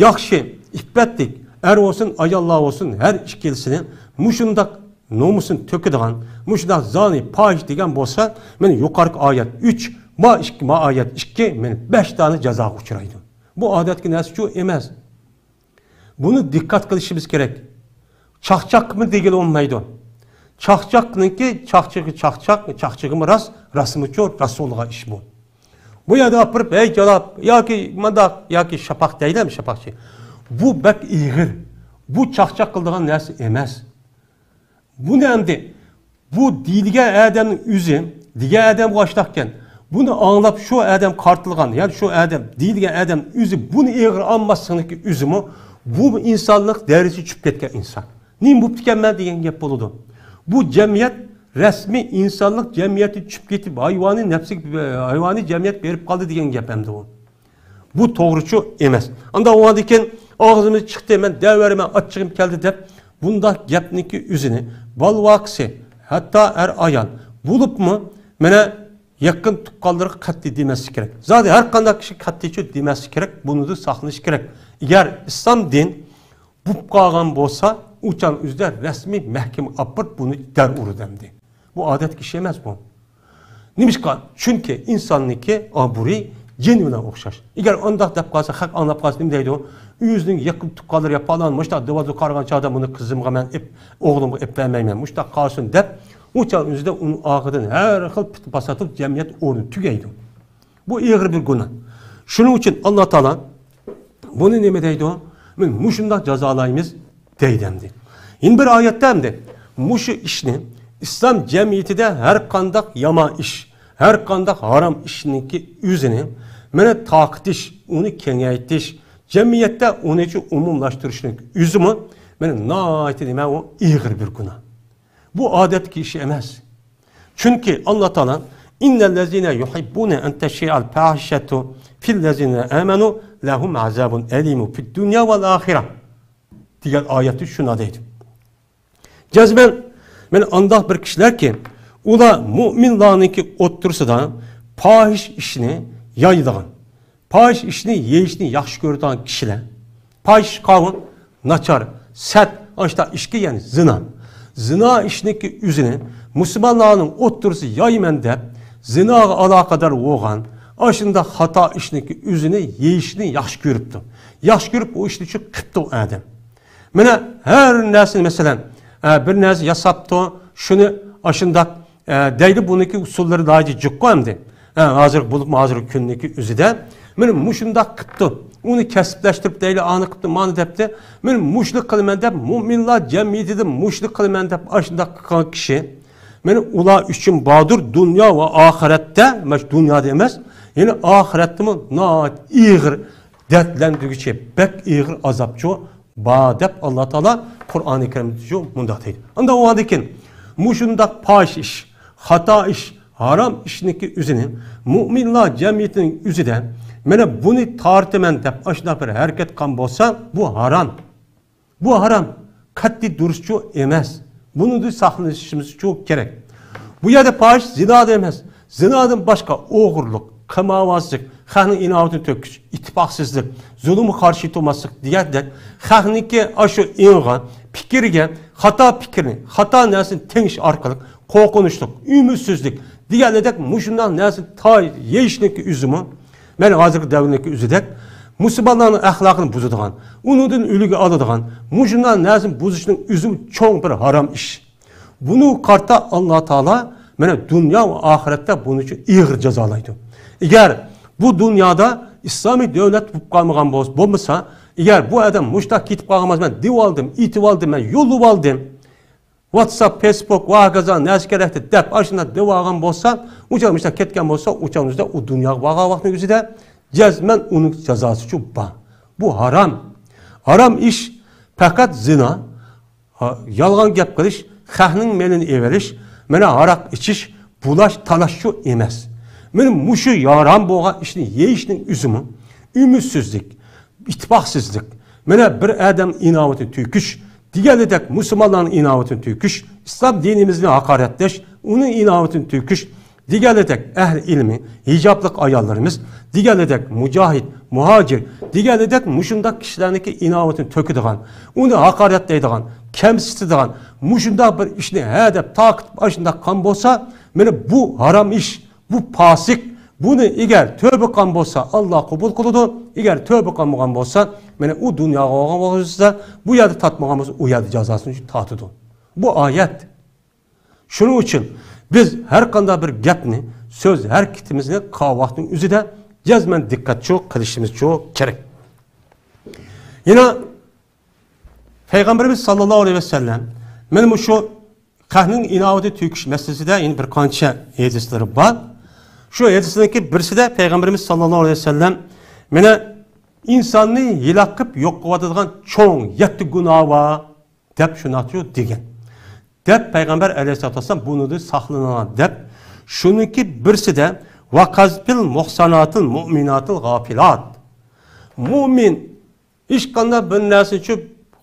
ياخشى، ئىپپەتلىك ئەر بولسۇن، ئاياللار بولسۇن، ھەر ئىككىلىسىنى مۇشۇنداق نومۇسىنى تۆكىدىغان، مۇشۇنداق زانى، پاھىش دېگەن بولسا، مانا يۇقىرىقى ئايەت ئۈچ، ما ئىككى، ما ئايەت ئىككى، مانا بەش دانە جازاغا ئۇچرايدۇ. بۇ ئادەتتىكى نەرسىچۇ ئەمەس. بۇنى دىققەت قىلىشىمىز كېرەك. چاقچاقمۇ دېگىلى بولمايدۇ. چاقچاقنىڭكى چاقچىقى چاقچاق، چاقچىقىمۇ راست، راستمۇچۇ، راست بولىدىغان ئىش بۇ. بۇ يەردە ئاپىرىپ، ھەي جالاپ، ياكى مانداق، ياكى شاپاق دەيلەم، شاپاقچى. بۇ بەك ئېغىر. بۇ چاقچاق قىلىدىغان نەرسە ئەمەس. بۇنى ئەمدى بۇ دېيىلگەن ئادەمنىڭ ئۆزى، دېگەن ئادەم ئاشۇنداقكەن. بۇنى ئاڭلاپ شۇ ئادەم قارىتىلغان، يەنى شۇ ئادەم، دېيىلگەن ئادەم ئۆزى بۇنى ئېغىر ئالماسلىقنىڭكى ئۆزىمۇ، بۇ ئىنسانلىق دەرىجىسى چۈشۈپ كەتكەن ئىنسان. نېمە بوپتىكەنمەن دېگەن گەپ بولىدۇ. بۇ جەمئىيەت رەسمىي ئىنسانلىق جەمئىيەتتىن چۈشۈپ كېتىپ، ھايۋانىي نەپسىگە، ھايۋانىي جەمئىيەت بېرىپ قالدى دېگەن گەپ ئەمدى ئۇ. بۇ توغرىچۇ ئەمەس. ئاندا ئۇنىڭدىن كېيىن ئاغزىمىز چىقتى، مەن دەۋېرىمەن، ئاچچىقىم كەلدى دەپ، بۇنداق گەپنىڭكى ئۆزىنى بالا ۋاقىسى، ھەتتا ئەر ئايال بولۇپمۇ، مانا يېقىن تۇغقانلىرىغا قەتئىي دېمەسلىك كېرەك. زادى ھەر قانداق كىشى قەتئىيچۇ دېمەسلىك كېرەك، بۇنىدىن ساقلىنىش كېرەك. ئەگەر ئىسلام دىن بوپ قالغان بولسا، ئۇ چاغ ئۆزىدە رەسمىي مەھكىمىگە ئاپىرىپ بۇنى دەر ئۇرىدۇ ئەمدى. بۇ ئادەتتىكى ئىش ئەمەس بۇ. نېمىشقا؟ چۈنكى ئىنساننىڭكى ئابرۇيى جىن بىلەن ئوخشاش. ئەگەر ئانداق دەپ قالسا، خەق ئاڭلاپ قالسا نېمە دەيدۇ؟ ئۆزىنىڭ يېقىن تۇغقانلىرى ياپالان مۇشۇنداق دېۋالدۇر قارىغان چاغدا بۇنى قىزىمغا مەن ئېپ، ئوغلۇمغا ئېپ بەرمەيمەن، مۇشۇنداق قالسۇن دەپ، ئۇ چاغ ئۆزىدە ئۇنىڭ ئارقىدىن ھەر خىل پىتنە پاسات قىلىپ جەمئىيەت ئورنى تۈگەيدۇ. بۇ ئېغىر بىر گۇناھ. شۇنىڭ ئۈچۈن ئاللا تائالا بۇنى نېمە دەيدۇ؟ مەن مۇشۇنداق جازالايمىز دەيدۇ ئەمدى. يەنە بىر ئايەتتە ئەمدى مۇشۇ ئىشنى ئىسلام جەمئىيىتىدە ھەر قانداق يامان ئىش، ھەر قانداق ھارام ئىشنىڭكى ئۆزىنى مانا تارقىتىش، ئۇنى كېڭەيتىش، جەمئىيەتتە ئۇنى ئومۇملاشتۇرۇشنىڭ ئۆزىمۇ مانا ناھايىتى نېمە ئۇ ئېغىر بىر گۇناھ. بۇ ئادەتتىكى ئىش ئەمەس. چۈنكى ئاللا تائالا، إن الذين يحبون أن تشيع الفاحشة في الذين آمنوا لهم عذاب أليم في الدنيا والآخرة دېگەن ئايەتتە شۇنداق دەيدۇ. جەزمەن، مانا ئانداق بىر كىشىلەركى، ئۇلار مۇئمىنلارنىڭكى ئوتتۇرىسىدا پاھىش ئىشنى يايىدىغان، پاھىش ئىشنى يېيىشنى ياخشى كۆرىدىغان كىشىلەر. پاھىش قاۋۇل، ناچار، سەت، ئاشتا ئىشكى، يەنى زىنا. زىنا ئىشنىكى ئۆزىنى مۇسۇلمانلارنىڭ ئوتتۇرىسى يايمەن دەپ، زىناغا ئالاقىدار بولغان، ئاشۇنداق خاتا ئىشنىكى ئۆزىنى يېيىشنى ياخشى كۆرۈپتۇ. ياخشى كۆرۈپ ئۇ ئىشنى شۇ قىپتۇ ئادەم. مانا ھەر نەرسىنى، مەسىلەن، ئە، بىر نەرسە ياساپتۇ، شۇنى ئاشۇنداق، ئە، دەيدۇ، بۇنىڭكى ئۇسۇللىرى ناھايىتى جىققۇ ئەمدى. ئە، ھازىر بولۇپمۇ ھازىرقى كۈننىكى ئۆزىدە مانا مۇشۇنداق قىپتۇ، ئۇنى كەسىپلەشتۈرۈپ دەيلى، ئانى قىپتۇ، مانى دەپتۇ. مانا مۇشۇنى قىلىمەن دەپ، مۇئمىنلار جەمئىيىتىدە مۇشۇنى قىلىمەن دەپ ئاشۇنداق قىلغان كىشى، مانا ئۇلار ئۈچۈن باردۇر دۇنيا ۋە ئاخىرەتتە، مانا شۇ دۇنيادا ئەمەس، يەنى ئاخىرەتتىمۇ ناھايىتى ئېغىر دەردلەندۈرگۈچى، بەك ئېغىر ئازابچۇ بار دەپ ئاللا تائالا قۇرئانى كەرىمدە شۇ مۇنداق دەيدۇ. ئاندا ئۇنىڭدىن كېيىن مۇشۇنداق پاھىش ئىش، خاتا ئىش، ھارام ئىشنىڭكى ئۆزىنى مۇئمىنلار جەمئىيىتىنىڭ ئۆزىدە مانا بۇنى تارتىمەن دەپ ئاشۇنداق بىر ھەرىكەت قىلغان بولسا، بۇ ھارام. بۇ ھارام. قەتئىي دۇرۇسچۇ ئەمەس. بۇنىڭدىن ساقلىنىشىمىزچۇ كېرەك. بۇ يەردە پاھىش زىنادا ئەمەس، زىنادىن باشقا ئوغرىلىق، قىمارۋازلىق، خەقنىڭ ئىناۋىتىنى تۆكۈش، ئىتتىپاقسىزلىق، زۇلۇمغا قارشى تۇرماسلىق دېگەندەك، خەقنىڭكى ئاشۇ ئېڭىغا، پىكرىگە، خاتا پىكىرنى، خاتا نەرسىنى تېڭىش ئارقىلىق قورقۇنچلۇق، ئۈمىدسىزلىك دېگەندەك مۇشۇنداق نەرسىنى تا يېيىشنىڭكى ئۆزىمۇ، مەن ھازىرقى دەۋرنىڭكى ئۆزىدەك مۇسۇلمانلارنىڭ ئەخلاقىنى بۇزىدىغان، ئۇنىڭدىن ئۈلگە ئالىدىغان مۇشۇنداق نەرسىنى بۇزۇشنىڭ ئۆزىمۇ چوڭ بىر ھارام ئىش. بۇنىڭغا قارىتا ئاللا تائالا مانا دۇنيا ۋە ئاخىرەتتە بۇنىڭ ئۈچۈن ئېغىر جازالايدۇ. ئەگەر بۇ دۇنيادا ئىسلامىي دۆلەت بولۇپ قالمىغان بولسا، بولمىسا، ئەگەر بۇ ئادەم مۇشۇنداق كېتىپ قالغان بولسا، مەن دېۋالدىم، ئېتىۋالدىم، مەن يوللىۋالدىم، ۋاتساپ، فېيسبۇك ۋە ھاكازا نەرسە كېرەكتى دەپ ئاشۇنداق دەۋالغان بولسا، ئۇچاق مۇشۇنداق كەتكەن بولسا، ئۇچاق ئۆزىدە ئۇ دۇنياغا بارغان ۋاقتىنىڭ ئۆزىدە جەزمەن ئۇنىڭ جازاسىچۇ بار. بۇ ھارام. ھارام ئىش پەقەت زىنا، ھا، يالغان گەپ قىلىش، خەقنىڭ مېلىنى ئېۋېلىش، مانا ھاراق ئىچىش، بۇلاش، تالاشچۇ ئەمەس. مانا مۇشۇ ھارام بولغان ئىشنى يېيىشنىڭ ئۆزىمۇ ئۈمىدسىزلىك، ئىتتىپاقسىزلىق، مانا بىر ئادەم ئىناۋىتىنى تۆكۈش، دېگەنىدەك مۇسۇلمانلارنىڭ ئىناۋىتىنى تۆكۈش، ئىسلام دىنىمىزنى ھاقارەتلەش، ئۇنىڭ ئىناۋىتىنى تۆكۈش، دېگەنىدەك ئەھلى ئىلمى، ھىجابلىق ئاياللىرىمىز، دېگەنىدەك مۇجاھىد، مۇھاجىر، دېگەنىدەك مۇشۇنداق كىشىلەرنىڭكى ئىناۋىتىنى تۆكىدىغان، ئۇنى ھاقارەتلەيدىغان، كەمسىتىدىغان، مۇشۇنداق بىر ئىشنى ھە دەپ تارقىتىپ ئاشۇنداق قىلغان بولسا، مانا بۇ ھارام ئىش، بۇ پاسىق، بۇنى ئەگەر تۆبە قىلغان بولسا، ئاللا قوبۇل قىلىدۇ. ئەگەر تۆبە قىلمىغان بولسا، مانا ئۇ دۇنياغا بولغان بولسا، بۇ يەردە تارتمىغان بولسا، ئۇ يەردە جازاسىنى تارتىدۇ. بۇ ئايەت. شۇنىڭ ئۈچۈن بىز ھەر قانداق بىر گەپنى، سۆز ھەرىكىتىمىزنى قىلغان ۋاقىتنىڭ ئۆزىدە جەزمەن دىققەتچۇ قىلىشىمىزچۇ كېرەك. يەنە پەيغەمبىرىمىز ساللاللاھۇ ئەلەيھى ۋەسەللەم مانا مۇشۇ خەقنىڭ ئىناۋىتىنى تۆكۈش مەسىلىسىدە يەنە بىر قانچە ھەدىسلىرى بار. شۇ ھەدىسلەرنىڭكى بىرسىدە پەيغەمبىرىمىز ساللاللاھۇ ئەلەيھى ۋەسەللەم مانا ئىنساننى ھېلاك قىلىپ يوق قىلىۋاتىدىغان چوڭ يەتتە گۇناھ بار دەپ شۇنداقچۇ دېگەن. دەپ پەيغەمبەر ئەلەيھىسسالاتۇ ۋەسسالام بۇنىڭدىن ساقلىنىڭلار دەپ، شۇنىڭكى بىرسىدە ۋە قەزفىل مۇھساناتىل مۇئمىناتىل غافىلات. مۇئمىن ھېچقانداق بىر نەرسىنى چۈ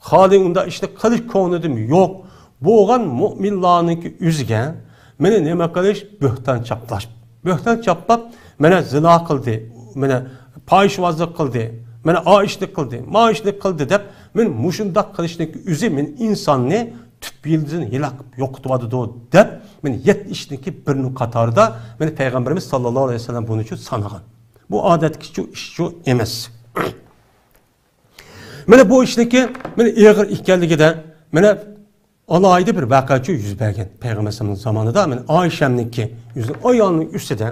خالىي ئۇنداق ئىشنى قىلىش كۆڭلىدىمۇ يوق بولغان مۇئمىنلارنىڭكى ئۆزىگە مانا نېمە قىلىش؟ بۆھتان چاپلاش. بۆھتان چاپلاپ، مانا زىنا قىلدى، مانا پاھىشۋازلىق قىلدى، مانا ئا ئىشنى قىلدى، ما ئىشنى قىلدى دەپ، مانا مۇشۇنداق قىلىشنىڭكى ئۆزى مانا ئىنساننى تۈپ يىلدىزىدىن ھېلاك قىلىپ يوقىتىۋاتىدۇ دەپ، مانا يەتتە ئىشنىڭكى بىرىنىڭ قاتارىدا مانا پەيغەمبىرىمىز ساللاللاھۇ ئەلەيھى ۋەسەللەم بۇنى چۈ سانىغان. بۇ ئادەتتىكىچۇ ئىشچۇ ئەمەس. مانا بۇ ئىشنىڭكى مانا ئېغىر ئىكەنلىكىدە مانا ئالاھىدە بىر ۋەقەچۇ يۈز بەرگەن. پەيغەمبەر ئەلەيھىسسالام زامانىدا مانا ئائىشەمنىڭكى يۈزى ئايالنىڭ ئۈستىدە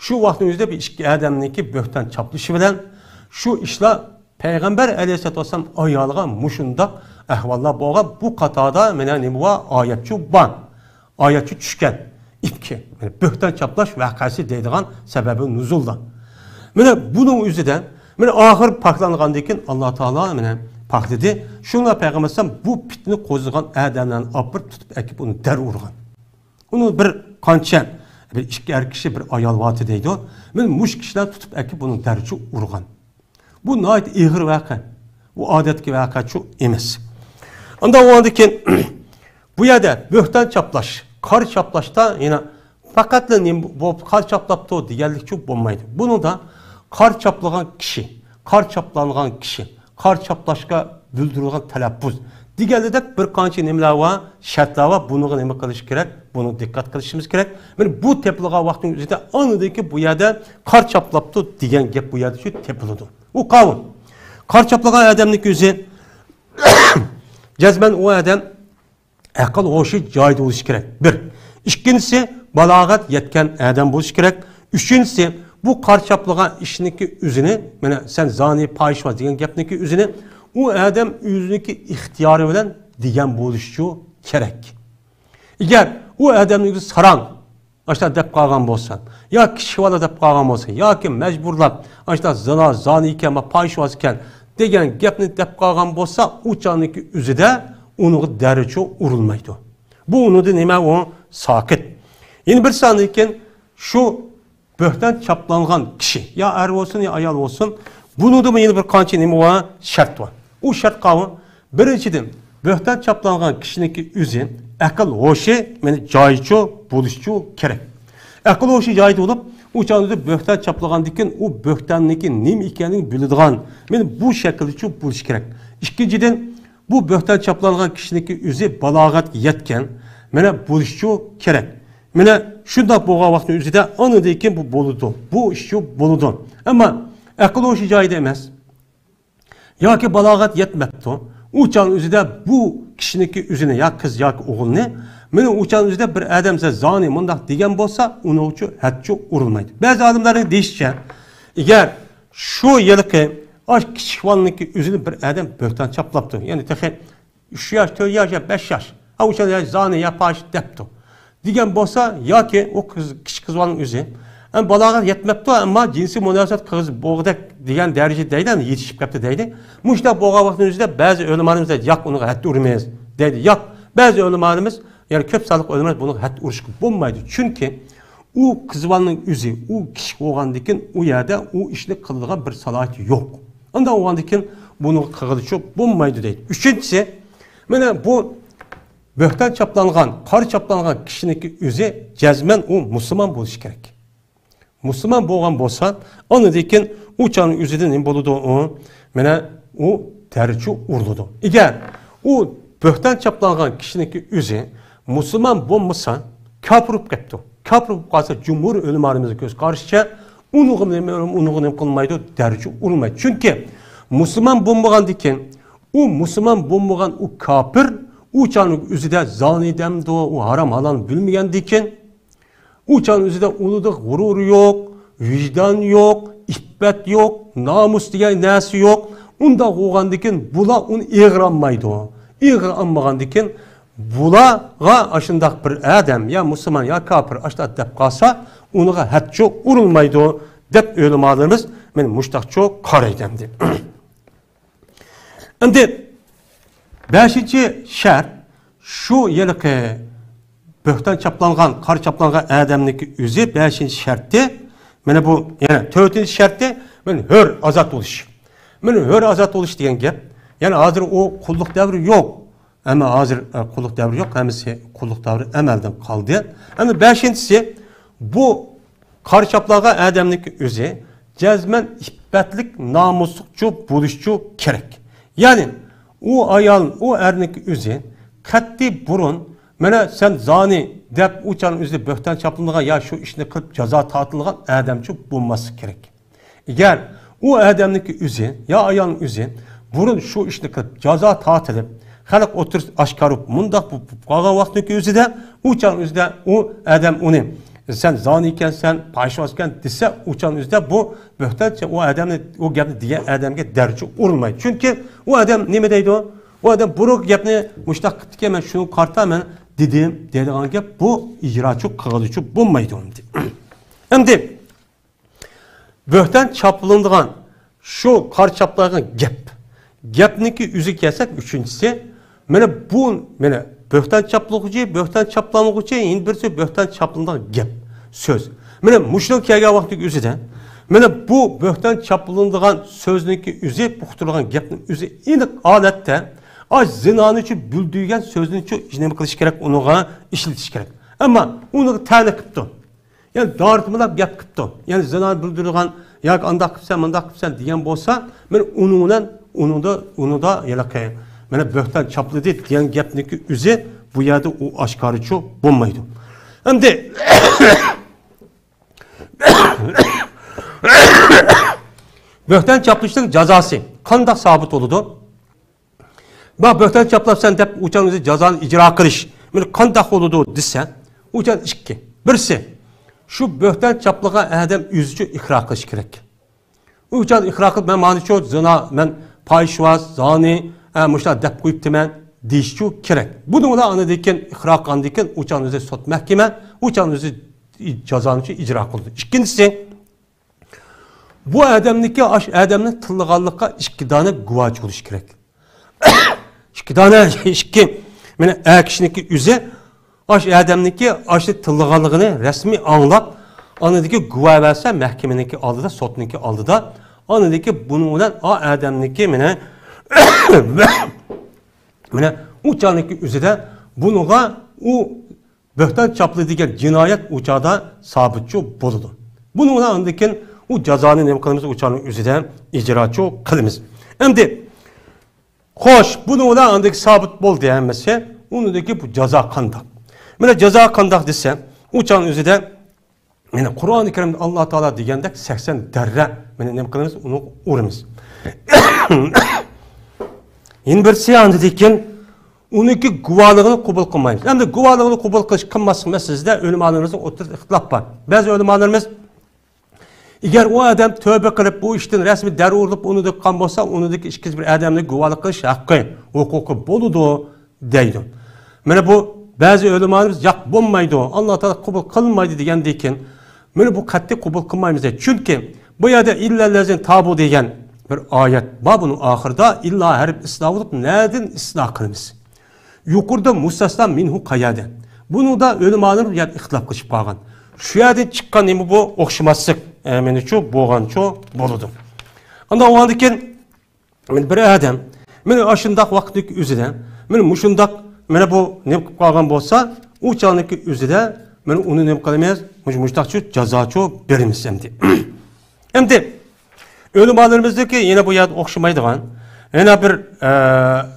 شۇ ۋاقىتنىڭ ئۆزىدە بىر ئىككى ئادەمنىڭكى بۆھتان چاپلىشى بىلەن شۇ ئىشلار پەيغەمبەر ئەلەيھىسسالاتۇ ۋەسسالام ئايالىغا مۇشۇنداق ئەھۋاللار بولغان. بۇ قاتاردا مانا نېمە بار؟ ئايەتچۇ بار. ئايەتچۇ چۈشكەن. ئىككى، مانا بۆھتان چاپلاش ۋەقەسى دەيدىغان سەبەبى نۇزۇلدا. مانا بۇنىڭ ئۆزىدە، مانا ئاخىر پاكلانغاندىن كېيىن ئاللا تائالا مانا پاكلىدى. شۇڭا پەيغەمبەر ئەلەيھىسسالام بۇ پىتنە قوزغىغان ئادەملەرنى ئاپىرىپ تۇتۇپ ئەكىپ ئۇنى دەر ئۇرغان. ئۇنى بىر قانچە، بىر ئىككى ئەر كىشى، بىر ئايال بارتى دەيدۇ. مانا مۇشۇ كىشىلەر تۇتۇپ ئەكىپ ئۇنى دەرچۇ ئۇرغان. بۇ ناھايىتى ئېغىر ۋەقە. بۇ ئادەتتىكى ۋەقەچۇ ئەمەس. ئاندىن ئۇنىڭدىن كېيىن بۇ يەردە بۆھتان چاپلاش، قارا چاپلاشتا يەنە پەقەتلا نېمە بۇ قارا چاپلاپتۇ دېگەنلىكچۇ بولمايدۇ. بۇنىڭدا قارا چاپلىغان كىشى، قارا چاپلانغان كىشى، قارا چاپلاشقا بىلدۈرۈلگەن تەلەپپۇز دېگەندەك بىر قانچە نېمىلەر بار، شەرتلەر بار. بۇنىڭغا نېمە قىلىش كېرەك؟ بۇنىڭغا دىققەت قىلىشىمىز كېرەك. مانا بۇ تېپىلغان ۋاقىتنىڭ ئۆزىدە ئاندىن كېيىن بۇ يەردە قارا چاپلاپتۇ دېگەن گەپ بۇ يەردە شۇ تېپىلىدۇ. ئۇ قاۋۇل. قارا چاپلىغان ئادەمنىڭ ئۆزى جەزمەن ئۇ ئادەم ئەقىل ھوشى جايىدا بولۇشى كېرەك. بىر. ئىككىنچىسى، بالاغەت يەتكەن ئادەم بولۇشى كېرەك. ئۈچىنچىسى، بۇ قارا چاپلىغان ئىشنىڭكى ئۆزىنى، مانا سەن زانى، پاھىشۋاز دېگەن گەپنىڭكى ئۆزىنى ئۇ ئادەم ئۆزىنىڭكى ئىختىيارى بىلەن دېگەن بولۇشىچۇ كېرەك. ئەگەر ئۇ ئادەمنىڭ ئۆزى ساراڭ، ئاشۇنداق دەپ قالغان بولسا، يا كىچىك بالا دەپ قالغان بولسا، ياكى مەجبۇرلاپ ئاشۇنداق زىنا، زانى ئىكەن، پاھىشۋاز ئىكەن دېگەن گەپنى دەپ قالغان بولسا، ئۇ چاغنىڭكى ئۆزىدە ئۇنىڭغا دەرچۇ ئۇرۇلمايدۇ. بۇ ئۇنىڭدا نېمە؟ ئۇ ساقىت. يەنە بىر ساندىن كېيىن شۇ بۆھتان چاپلانغان كىشى، يا ئەر بولسۇن، يا ئايال بولسۇن، بۇنىڭدىمۇ يەنە بىر قانچە نېمە بار؟ شەرت بار. ئۇ شەرت قاۋۇ، بىرىنچىدىن، بۆھتان چاپلانغان كىشىنىڭكى ئۆزى ئەقىل ھوشى، مانا، جايىچۇ بولۇشچۇ كېرەك. ئەقىل ھوشى جايىدا بولۇپ، ئۇ چاغدا بۆھتان چاپلىغاندىكىن، ئۇ بۆھتاننىڭكى نېمە ئىكەنلىكىنى بىلىدىغان، مانا، بۇ شەكىلدىچۇ بولۇشى كېرەك. ئىككىنچىدىن، بۇ بۆھتان چاپلانغان كىشىنىڭكى ئۆزى بالاغەتكە يەتكەن، مانا، بولۇشچۇ كېرەك. مانا، شۇنداق بولغان ۋاقىتنىڭ ئۆزىدە ئاندىن كېيىن بۇ بولىدۇ، بۇ ئىشچۇ بولىدۇ. ئەمما ئەقىل ھوشى جايىدا ئەمەس. ياكى بالاغەت يەتمەپتۇ. ئۇ چاغنىڭ ئۆزىدە بۇ كىشىنىڭكى ئۆزىنى، يا قىز ياكى ئوغۇلنى، مانا ئۇ چاغنىڭ ئۆزىدە بىر ئادەم سىزگە زانى مۇنداق دېگەن بولسا، ئۇنىڭ ئۈچۈن ھەدچۇ ئۇرۇلمايدۇ. بەزى ئالىملارنىڭ دېيىشىچە، ئەگەر شۇ ھېلىقى ئاش كىچىك بالىنىڭكى ئۆزىنى بىر ئادەم بۆھتان چاپلاپتۇ. يەنى تېخى ئۈچ ياش، تۆت ياش يا بەش ياش. ھە، ئۇ چاغدا زانى يا پاھىش دەپتۇ. دېگەن بولسا، ياكى ئۇ قىز، كىچىك قىز بالىنىڭ ئۆزى، ئەمما بالاغەت يەتمەپتۇ، ئەمما جىنسىي مۇناسىۋەت قىلغۇزۇپ بولغۇدەك دېگەن دەرىجىدە دەيدۇ، يېتىشىپ كەپتۇ دەيدۇ. مۇشۇنداق بولغان ۋاقىتنىڭ ئۆزىدە بەزى ئۆلىمالىرىمىز دەيدۇ، ياق، ئۇنىڭغا ھەد ئۇرىمىز دەيدۇ. ياق، بەزى ئۆلىمالىرىمىز، يەنى كۆپ سانلىق ئۆلىمالىرىمىز بۇنىڭغا ھەد ئۇرۇشقا بولمايدۇ. چۈنكى ئۇ قىز بالىنىڭ ئۆزى، ئۇ كىچىك بولغاندىكىن ئۇ يەردە ئۇ ئىشنى قىلىدىغان بىر سالاھىيىتى يوق. ئانداق بولغاندىكىن بۇنىڭغا قىلغىلىچۇ بولمايدۇ دەيدۇ. ئۈچىنچىسى، مانا بۇ بۆھتان چاپلانغان، قارا چاپلانغان كىشىنىڭكى ئۆزى جەزمەن ئۇ مۇسۇلمان بولۇشى كېرەك. مۇسۇلمان بولغان بولسا، ئاندىن كېيىن ئۇ چاغنىڭ ئۆزىدە نېمە بولىدۇ ئۇ؟ مانا ئۇ دەرچۇ ئۇرۇلىدۇ. ئەگەر ئۇ بۆھتان چاپلانغان كىشىنىڭكى ئۆزى مۇسۇلمان بولمىسا، كاپىر بولۇپ كەپتۇ. كاپىر بولۇپ قالسا، جۇمھۇر ئۆلىمالىرىمىزنىڭ كۆز قارىشىچە، ئۇنىڭغا نېمە، ئۇنىڭغا نېمە قىلمايدۇ؟ دەرچۇ ئۇرۇلمايدۇ. چۈنكى مۇسۇلمان بولمىغاندىكىن، ئۇ مۇسۇلمان بولمىغان ئۇ كاپىر، ئۇ چاغنىڭ ئۆزىدە زانى دەمدۇ، ئۇ ھارام ھالالنى بىلمىگەندىكىن، ئۇ چاغنىڭ ئۆزىدە ئۇنىڭدا غۇرۇر يوق، ۋىجدان يوق، ئىپپەت يوق، نامۇس دېگەن نەرسە يوق. ئۇنداق بولغاندىكىن بۇلار ئۇنى ئېغىر ئالمايدۇ. ئېغىر ئالمىغاندىكىن بۇلارغا ئاشۇنداق بىر ئادەم يا مۇسۇلمان يا كاپىر ئاشۇنداق دەپ قالسا، ئۇنىڭغا ھەدچۇ ئۇرۇلمايدۇ دەپ ئۆلىمالىرىمىز مانا مۇشۇنداقچۇ قارايدۇ ئەمدى. ئەمدى بەشىنچى شەرت، شۇ ھېلىقى بۆھتان چاپلانغان، قارا چاپلانغان ئادەمنىڭكى ئۆزى بەشىنچى شەرتى. مانا بۇ يەنە تۆتىنچى شەرتى، مانا ھۆر ئازاد بولۇش. مانا ھۆر ئازاد بولۇش دېگەن گەپ. يەنى ھازىر ئۇ قۇللۇق دەۋرى يوق. ئەمما ھازىر، ئە، قۇللۇق دەۋرى يوق، ھەممىسى قۇللۇق دەۋرى ئەمەلدىن قالدى. ئەمدى بەشىنچىسى، بۇ قارا چاپلانغان ئادەمنىڭكى ئۆزى جەزمەن ئىپپەتلىك، نامۇسلۇقچۇ بولۇشچۇ كېرەك. يەنى ئۇ ئايال، ئۇ ئەرنىڭكى ئۆزى قەتئىي بۇرۇن، مانا سەن زانى دەپ ئۇ چاغنىڭ ئۆزىدە بۆھتان چاپلىنىدىغان يا شۇ ئىشنى قىلىپ جازا تارتىلىدىغان ئادەمچۇ بولماسلىقى كېرەك. ئەگەر ئۇ ئادەمنىڭكى ئۆزى يا ئايالنىڭ ئۆزى بۇرۇن شۇ ئىشنى قىلىپ جازا تارتىلىپ، خەلق ئوتتۇرىسىدا ئاشكارا بولۇپ، مۇنداق بولۇپ قالغان ۋاقىتنىڭكى ئۆزىدە، ئۇ چاغنىڭ ئۆزىدە ئۇ ئادەم ئۇنى، سەن زانىيكەنسەن، پاھىشۋازكەن دېسە، ئۇ چاغنىڭ ئۆزىدە بۇ بۆھتانچى ئۇ ئادەمنى، ئۇ گەپنى دېگەن ئادەمگە دەرچۇ ئۇرۇلمايدۇ. چۈنكى ئۇ ئادەم نېمە دەيدۇ؟ ئۇ ئادەم بۇرۇنقى گەپنى مۇشۇنداق قىپتىكەن، مەن شۇنىڭغا قارىتا مەن دېدىم دەيدىغان گەپ بۇ ئىجراچۇ قىلغىلىچۇ بولمايدۇ ئەمدى. ئەمدى بۆھتان چاپلىنىدىغان شۇ قارا چاپلانغان گەپ. گەپنىڭكى ئۆزىگە كەلسەك، ئۈچىنچىسى، مانا بۇ، مانا بۆھتان چاپلىغۇچى، بۆھتان چاپلانغۇچى، يەنە بىرسى بۆھتان چاپلىنىدىغان گەپ، سۆز. مانا مۇشۇنىڭ كەلگەن ۋاقتىدىكى ئۆزىدە، مانا بۇ بۆھتان چاپلىنىدىغان سۆزنىڭكى ئۆزى، ئۇقتۇرۇلغان گەپنىڭ ئۆزى ئېنىق ھالەتتە، ئاش زىنانىچۇ بۈلدۈرگەن سۆزنىچۇ نېمە قىلىش كېرەك، ئۇنىڭغا ئىشلىتىش كېرەك. ئەمما ئۇنىڭغا تەنە قىپتۇ. يەنى دارىتمىلاپ گەپ قىپتۇ. يەنى زىنا بىلدۈرىدىغان ياكى ئانداق قىپسەن، مۇنداق قىپسەن دېگەن بولسا، مانا ئۇنىڭ بىلەن ئۇنىڭدا، ئۇنىڭدا ھېلىقى، مانا بۆھتان چاپلىدى دېگەن گەپنىڭكى ئۆزى بۇ يەردە ئۇ ئاشكارىچۇ بولمايدۇ. ئەمدى بۆھتان چاپلىشنىڭ جازاسى قانداق سابىت بولىدۇ؟ ما بۆھتان چاپلاپسەن دەپ ئۇچان ئۆزى جازانى ئىجرا قىلىش مانا قانداق بولىدۇ دېسە، ئۇچان ئىككى. بىرسى، شۇ بۆھتان چاپلىغان ئادەم ئۆزىچۇ ئىقرار قىلىشى كېرەك. ئۇچان ئىقرار قىلىپ، مەن مانىچۇ زىنا، مەن پاھىشۋاز، زانى، ئە، مۇشۇنداق دەپ قويۇپتىمەن دېيىشىچۇ كېرەك. بۇنىڭ بىلەن ئاندىن كېيىن ئىقرار قىلغاندىن كېيىن ئۇچان ئۆزى سوت مەھكىمە، ئۇچان ئۆزى جازانىچۇ ئىجرا قىلىدۇ. ئىككىنچىسى، بۇ ئادەمنىڭكى ئاش ئادەمنى تىللىغانلىققا ئىككى دانە گۇۋاچى بولۇشى كېرەك. ئىككى دانە، ئىككى، مانا ئەر كىشىنىڭكى ئۆزى ئاش ئادەمنىڭكى ئاشنى تىللىغانلىقىنى رەسمىي ئاڭلاپ، ئاندىن كېيىن گۇۋا بەرسە مەھكىمىنىڭكى ئالدىدا، سوتنىڭكى ئالدىدا، ئاندىن كېيىن بۇنىڭ بىلەن ئا ئادەمنىڭكى مانا مانا ئۇ چاغنىڭكى ئۆزىدە بۇنىڭغا ئۇ بۆھتان چاپلىدى دېگەن جىنايەت ئۇ چاغدا سابىتچۇ بولىدۇ. بۇنىڭ بىلەن ئاندىن كېيىن ئۇ جازانى نېمە قىلىمىز؟ ئۇ چاغنىڭ ئۆزىدە ئىجراچۇ قىلىمىز. ئەمدى خوش، بۇنىڭ بىلەن ئاندىن كېيىن سابىت بولدى ھەممىسى. ئۇنىڭدىكى بۇ جازا قانداق؟ مانا جازا قانداق دېسە، ئۇ چاغنىڭ ئۆزىدە مانا قۇرئانى كەرىمدە ئاللا تائالا دېگەندەك سەكسەن دەررە مانا نېمە قىلىمىز؟ ئۇنى ئۇرىمىز. يەنە بىرسى ئاندىن كېيىن ئۇنىڭكى گۇۋاھلىقىنى قوبۇل قىلمايمىز. ئەمدى گۇۋاھلىقىنى قوبۇل قىلىش قىلماسلىق مەسىلىسىدە ئۆلىمالىرىمىزنىڭ ئوتتۇرىسىدا ئىختىلاپ بار. بەزى ئۆلىمالىرىمىز، ئەگەر ئۇ ئادەم تۆبە قىلىپ، بۇ ئىشتىن رەسمىي دەرر ئۇرۇلۇپ، ئۇنى دېگەن بولسا، ئۇنىڭدىكى ئىككىنچى بىر ئادەمنى گۇۋاھلىق قىلىش ھەققى، ھوقۇقى بولىدۇ، دەيدۇ. مانا بۇ بەزى ئۆلىمالىرىمىز، ياق، بولمايدۇ، ئاللا تائالا قوبۇل قىلمايدۇ دېگەندىن كېيىن، مانا بۇ قەتئىي قوبۇل قىلمايمىز دەيدۇ. چۈنكى بۇ يەردە ئىللەللەزىنە تابۇ دېگەن بىر ئايەت بار، بۇنىڭ ئاخىرىدا ئىللا ھەرپ ئىسنا بولۇپ، نەدىن ئىسنا قىلىمىز؟ يۇقىرىدا مۇستەسنا مىنھۇ قەيەردە؟ بۇنىڭدا ئۆلىمالىرىمىز يەنە ئىختىلاپ قىلىشىپ قالغان. شۇ يەردىن چىققان نېمە بۇ؟ ئوخشىماسلىق، ئە، مېنىڭچۇ بولغانچۇ بولىدۇ. ئاندىن ئۇنىڭدىن كېيىن مانا بىر ئادەم، مانا ئاشۇنداق ۋاقىتنىڭ ئۆزىدە، مانا مۇشۇنداق، مانا بۇ نېمە قىلىپ قالغان بولسا، ئۇ چاغنىڭكى ئۆزىدە، مانا ئۇنى نېمە قىلىمىز؟ مۇش-، مۇشۇنداقچۇ جازاچۇ بېرىمىز ئەمدى. ئەمدى ئۆلىمالىرىمىزنىڭكى يەنە بۇ يەردە ئوخشىمايدىغان يەنە بىر، ئە،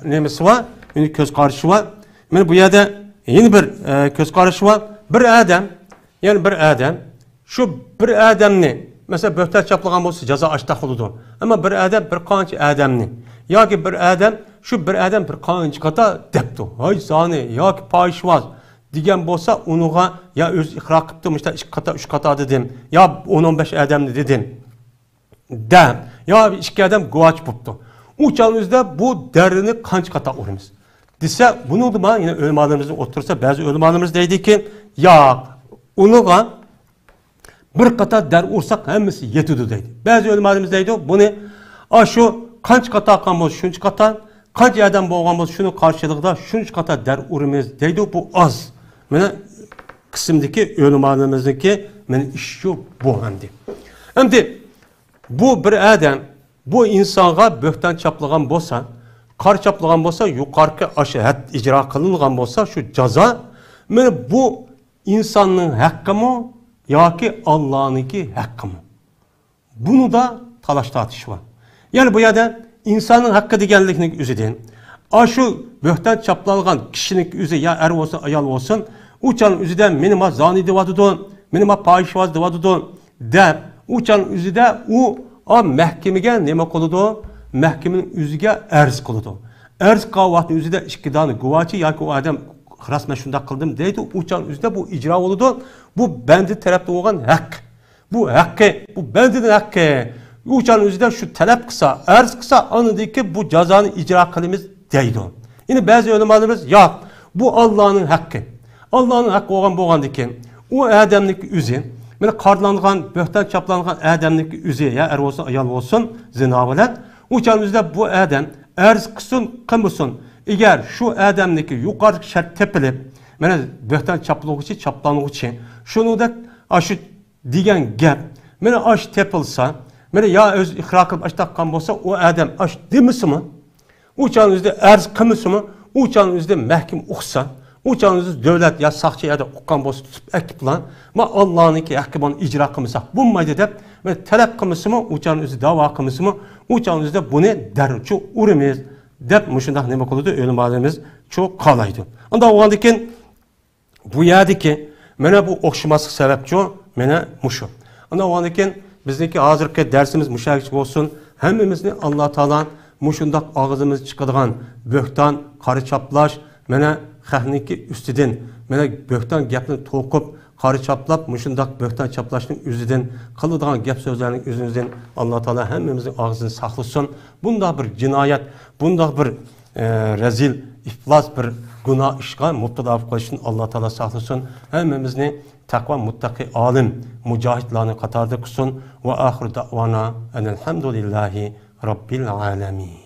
نېمىسى بار، يەنە كۆز قارىشى بار. مانا بۇ يەردە يەنە بىر، ئە، كۆز قارىشى بار. بىر ئادەم، يەنى بىر ئادەم، شۇ بىر ئادەمنى، مەسىلەن، بۆھتان چاپلىغان بولسا، جازا ئاشتاق بولىدۇ. ئەمما بىر ئادەم بىر قانچە ئادەمنى ياكى بىر ئادەم، شۇ بىر ئادەم بىر قانچە قاتا دەپتۇ، ھاي زانى ياكى پاھىشۋاز دېگەن بولسا، ئۇنىڭغا يا ئۆزى ئىقرار قىپتۇ، مۇشۇنداق ئىككى قاتا، ئۈچ قاتا دېدىم، يا ئون، ئون بەش ئادەمنى دېدىم، دە، يا ئىككى ئادەم گۇۋاچى بوپتۇ. ئۇ چاغنىڭ ئۆزىدە بۇ دەررىنى قانچە قاتا ئۇرىمىز دېسە، بۇنىڭدا مانا يەنە ئۆلىمالىرىمىزنىڭ ئوتتۇرىسىدا بەزى ئۆلىمالىرىمىز دەيدىكى، ياق، ئۇنىڭغا بىر قاتا دەر ئۇرساق ھەممىسى يېتىدۇ دەيدۇ. بەزى ئۆلىمالىرىمىز دەيدۇ، بۇنى ئاشۇ قانچە قاتا قىلغان بولسا شۇنچە قاتا، قانچە ئادەم بولغان بولسا شۇنىڭ قارشىلىقىدا شۇنچە قاتا دەر ئۇرىمىز دەيدۇ، بۇ ئاز. مانا قىسىمدىكى ئۆلىمالىرىمىزنىڭكى مانا ئىشى شۇ، بۇ ئەمدى. ئەمدى بۇ بىر ئادەم بۇ ئىنسانغا بۆھتان چاپلىغان بولسا، قارا چاپلىغان بولسا، يۇقىرىقى ئاشۇ ھەد ئىجرا قىلىنغان بولسا، شۇ جازا، مانا بۇ ئىنساننىڭ ھەققىمۇ ياكى ئاللانىڭكى ھەققىمۇ؟ بۇنىدا تالاش تارتىش بار. يەنى بۇ يەردە ئىنساننىڭ ھەققى دېگەنلىكنىڭ ئۆزىدىن، ئاشۇ بۆھتان چاپلانغان كىشىنىڭ ئۆزى، يا ئەر بولسۇن، ئايال بولسۇن، ئۇ چاغنىڭ ئۆزىدە مېنى ما زانى دەۋاتىدۇ، مېنى ما پاھىشۋاز دەۋاتىدۇ، دەپ، ئۇ چاغنىڭ ئۆزىدە ئۇ، ئا، مەھكىمىگە نېمە قىلىدۇ؟ مەھكىمىنىڭ ئۆزىگە ئەرز قىلىدۇ. ئەرز قىلغان ۋاقتىنىڭ ئۆزىدە ئىككى دانە گۇۋاچى ياكى ئۇ ئادەم راست مەن شۇنداق قىلدىم دەيدۇ، ئۇ چاغنىڭ ئۆزىدە بۇ ئىجرا بولىدۇ. بۇ بەندە تەرەپتە بولغان ھەق. بۇ ھەققى، بۇ بەندىنىڭ ھەققى. ئۇ چاغنىڭ ئۆزىدە شۇ تەلەپ قىلسا، ئەرز قىلسا، ئاندىن كېيىن بۇ جازانى ئىجرا قىلىمىز دەيدۇ. يەنە بەزى ئۆلىمالىرىمىز، ياق، بۇ ئاللانىڭ ھەققى. ئاللانىڭ ھەققى بولغان، بولغاندىكىن، ئۇ ئادەمنىڭكى ئۆزى، مانا قارىلانغان، بۆھتان چاپلانغان ئادەمنىڭكى ئۆزى، يا ئەر بولسۇن، ئايال بولسۇن، زىنا بىلەن، ئۇ چاغنىڭ ئۆزىدە بۇ ئادەم ئەرز قىلسۇن، قىلمىسۇن، ئەگەر شۇ ئادەمنىڭكى يۇقىرىقى شەرت تېپىلىپ، مانا بۆھتان چاپلىغۇچى، چاپلانغۇچى، شۇنىڭدەك ئاشۇ دېگەن گەپ، مانا ئاشۇ تېپىلسا، مانا يا ئۆزى ئىقرار قىلىپ ئاشۇنداق قىلغان بولسا، ئۇ ئادەم ئاشۇ دېمىسىمۇ، ئۇ چاغنىڭ ئۆزىدە ئەرز قىلمىسىمۇ، ئۇ چاغنىڭ ئۆزىدە مەھكىمە ئۇقسا، ئۇ چاغنىڭ ئۆزىدە دۆلەت يا ساقچى يەردە ئۇققان بولسا، تۇتۇپ ئەكىپلا، ما ئاللانىڭكى ھەققى، بۇنى ئىجرا قىلمىساق بولمايدۇ دەپ، مانا تەلەپ قىلمىسىمۇ، ئۇ چاغنىڭ ئۆزىدە داۋا قىلمىسىمۇ، ئۇ چاغنىڭ ئۆزىدە بۇنى دەررۇچۇ ئۇرىمىز دەپ، مۇشۇنداق نېمە قىلىدۇ، ئۆلىمالىرىمىز چۇ قالايدۇ. ئانداق بولغاندىن كېيىن، بۇ يەردىكى مانا بۇ ئوخشىماسلىق سەۋەبچۇ، مانا مۇشۇ. ئاندىن ئۇنىڭدىن كېيىن بىزنىڭكى ھازىرقى دەرسىمىز مۇشۇ يەرگىچە بولسۇن. ھەممىمىزنى ئاللا تائالا مۇشۇنداق ئاغزىمىز چىقىدىغان بۆھتان، قارا چاپلاش، مانا خەقنىڭكى ئۈستىدىن، مانا بۆھتان گەپنى توقۇپ، قارا چاپلاپ، مۇشۇنداق بۆھتان چاپلاشنىڭ ئۆزىدىن، قىلىدىغان گەپ سۆزلەرنىڭ ئۆزىدىن ئاللا تائالا ھەممىمىزنىڭ ئاغزىنى ساقلىسۇن. بۇنداق بىر جىنايەت، بۇنداق بىر ئە، رەزىل، ئىپلاس بىر گۇناھ ئىشقا مۇپتىلا بولۇپ قېلىشتىن ئاللا تائالا ساقلىسۇن. ھەممىمىزنى تەقۋا، مۇتتەقى، ئالىم، مۇجاھىدلارنىڭ قاتارىدا قىلسۇن. ۋە ئاخىرۇ دەئۋانا ئەنىل ھەمدۇلىللاھى رەببىل ئالەمىن.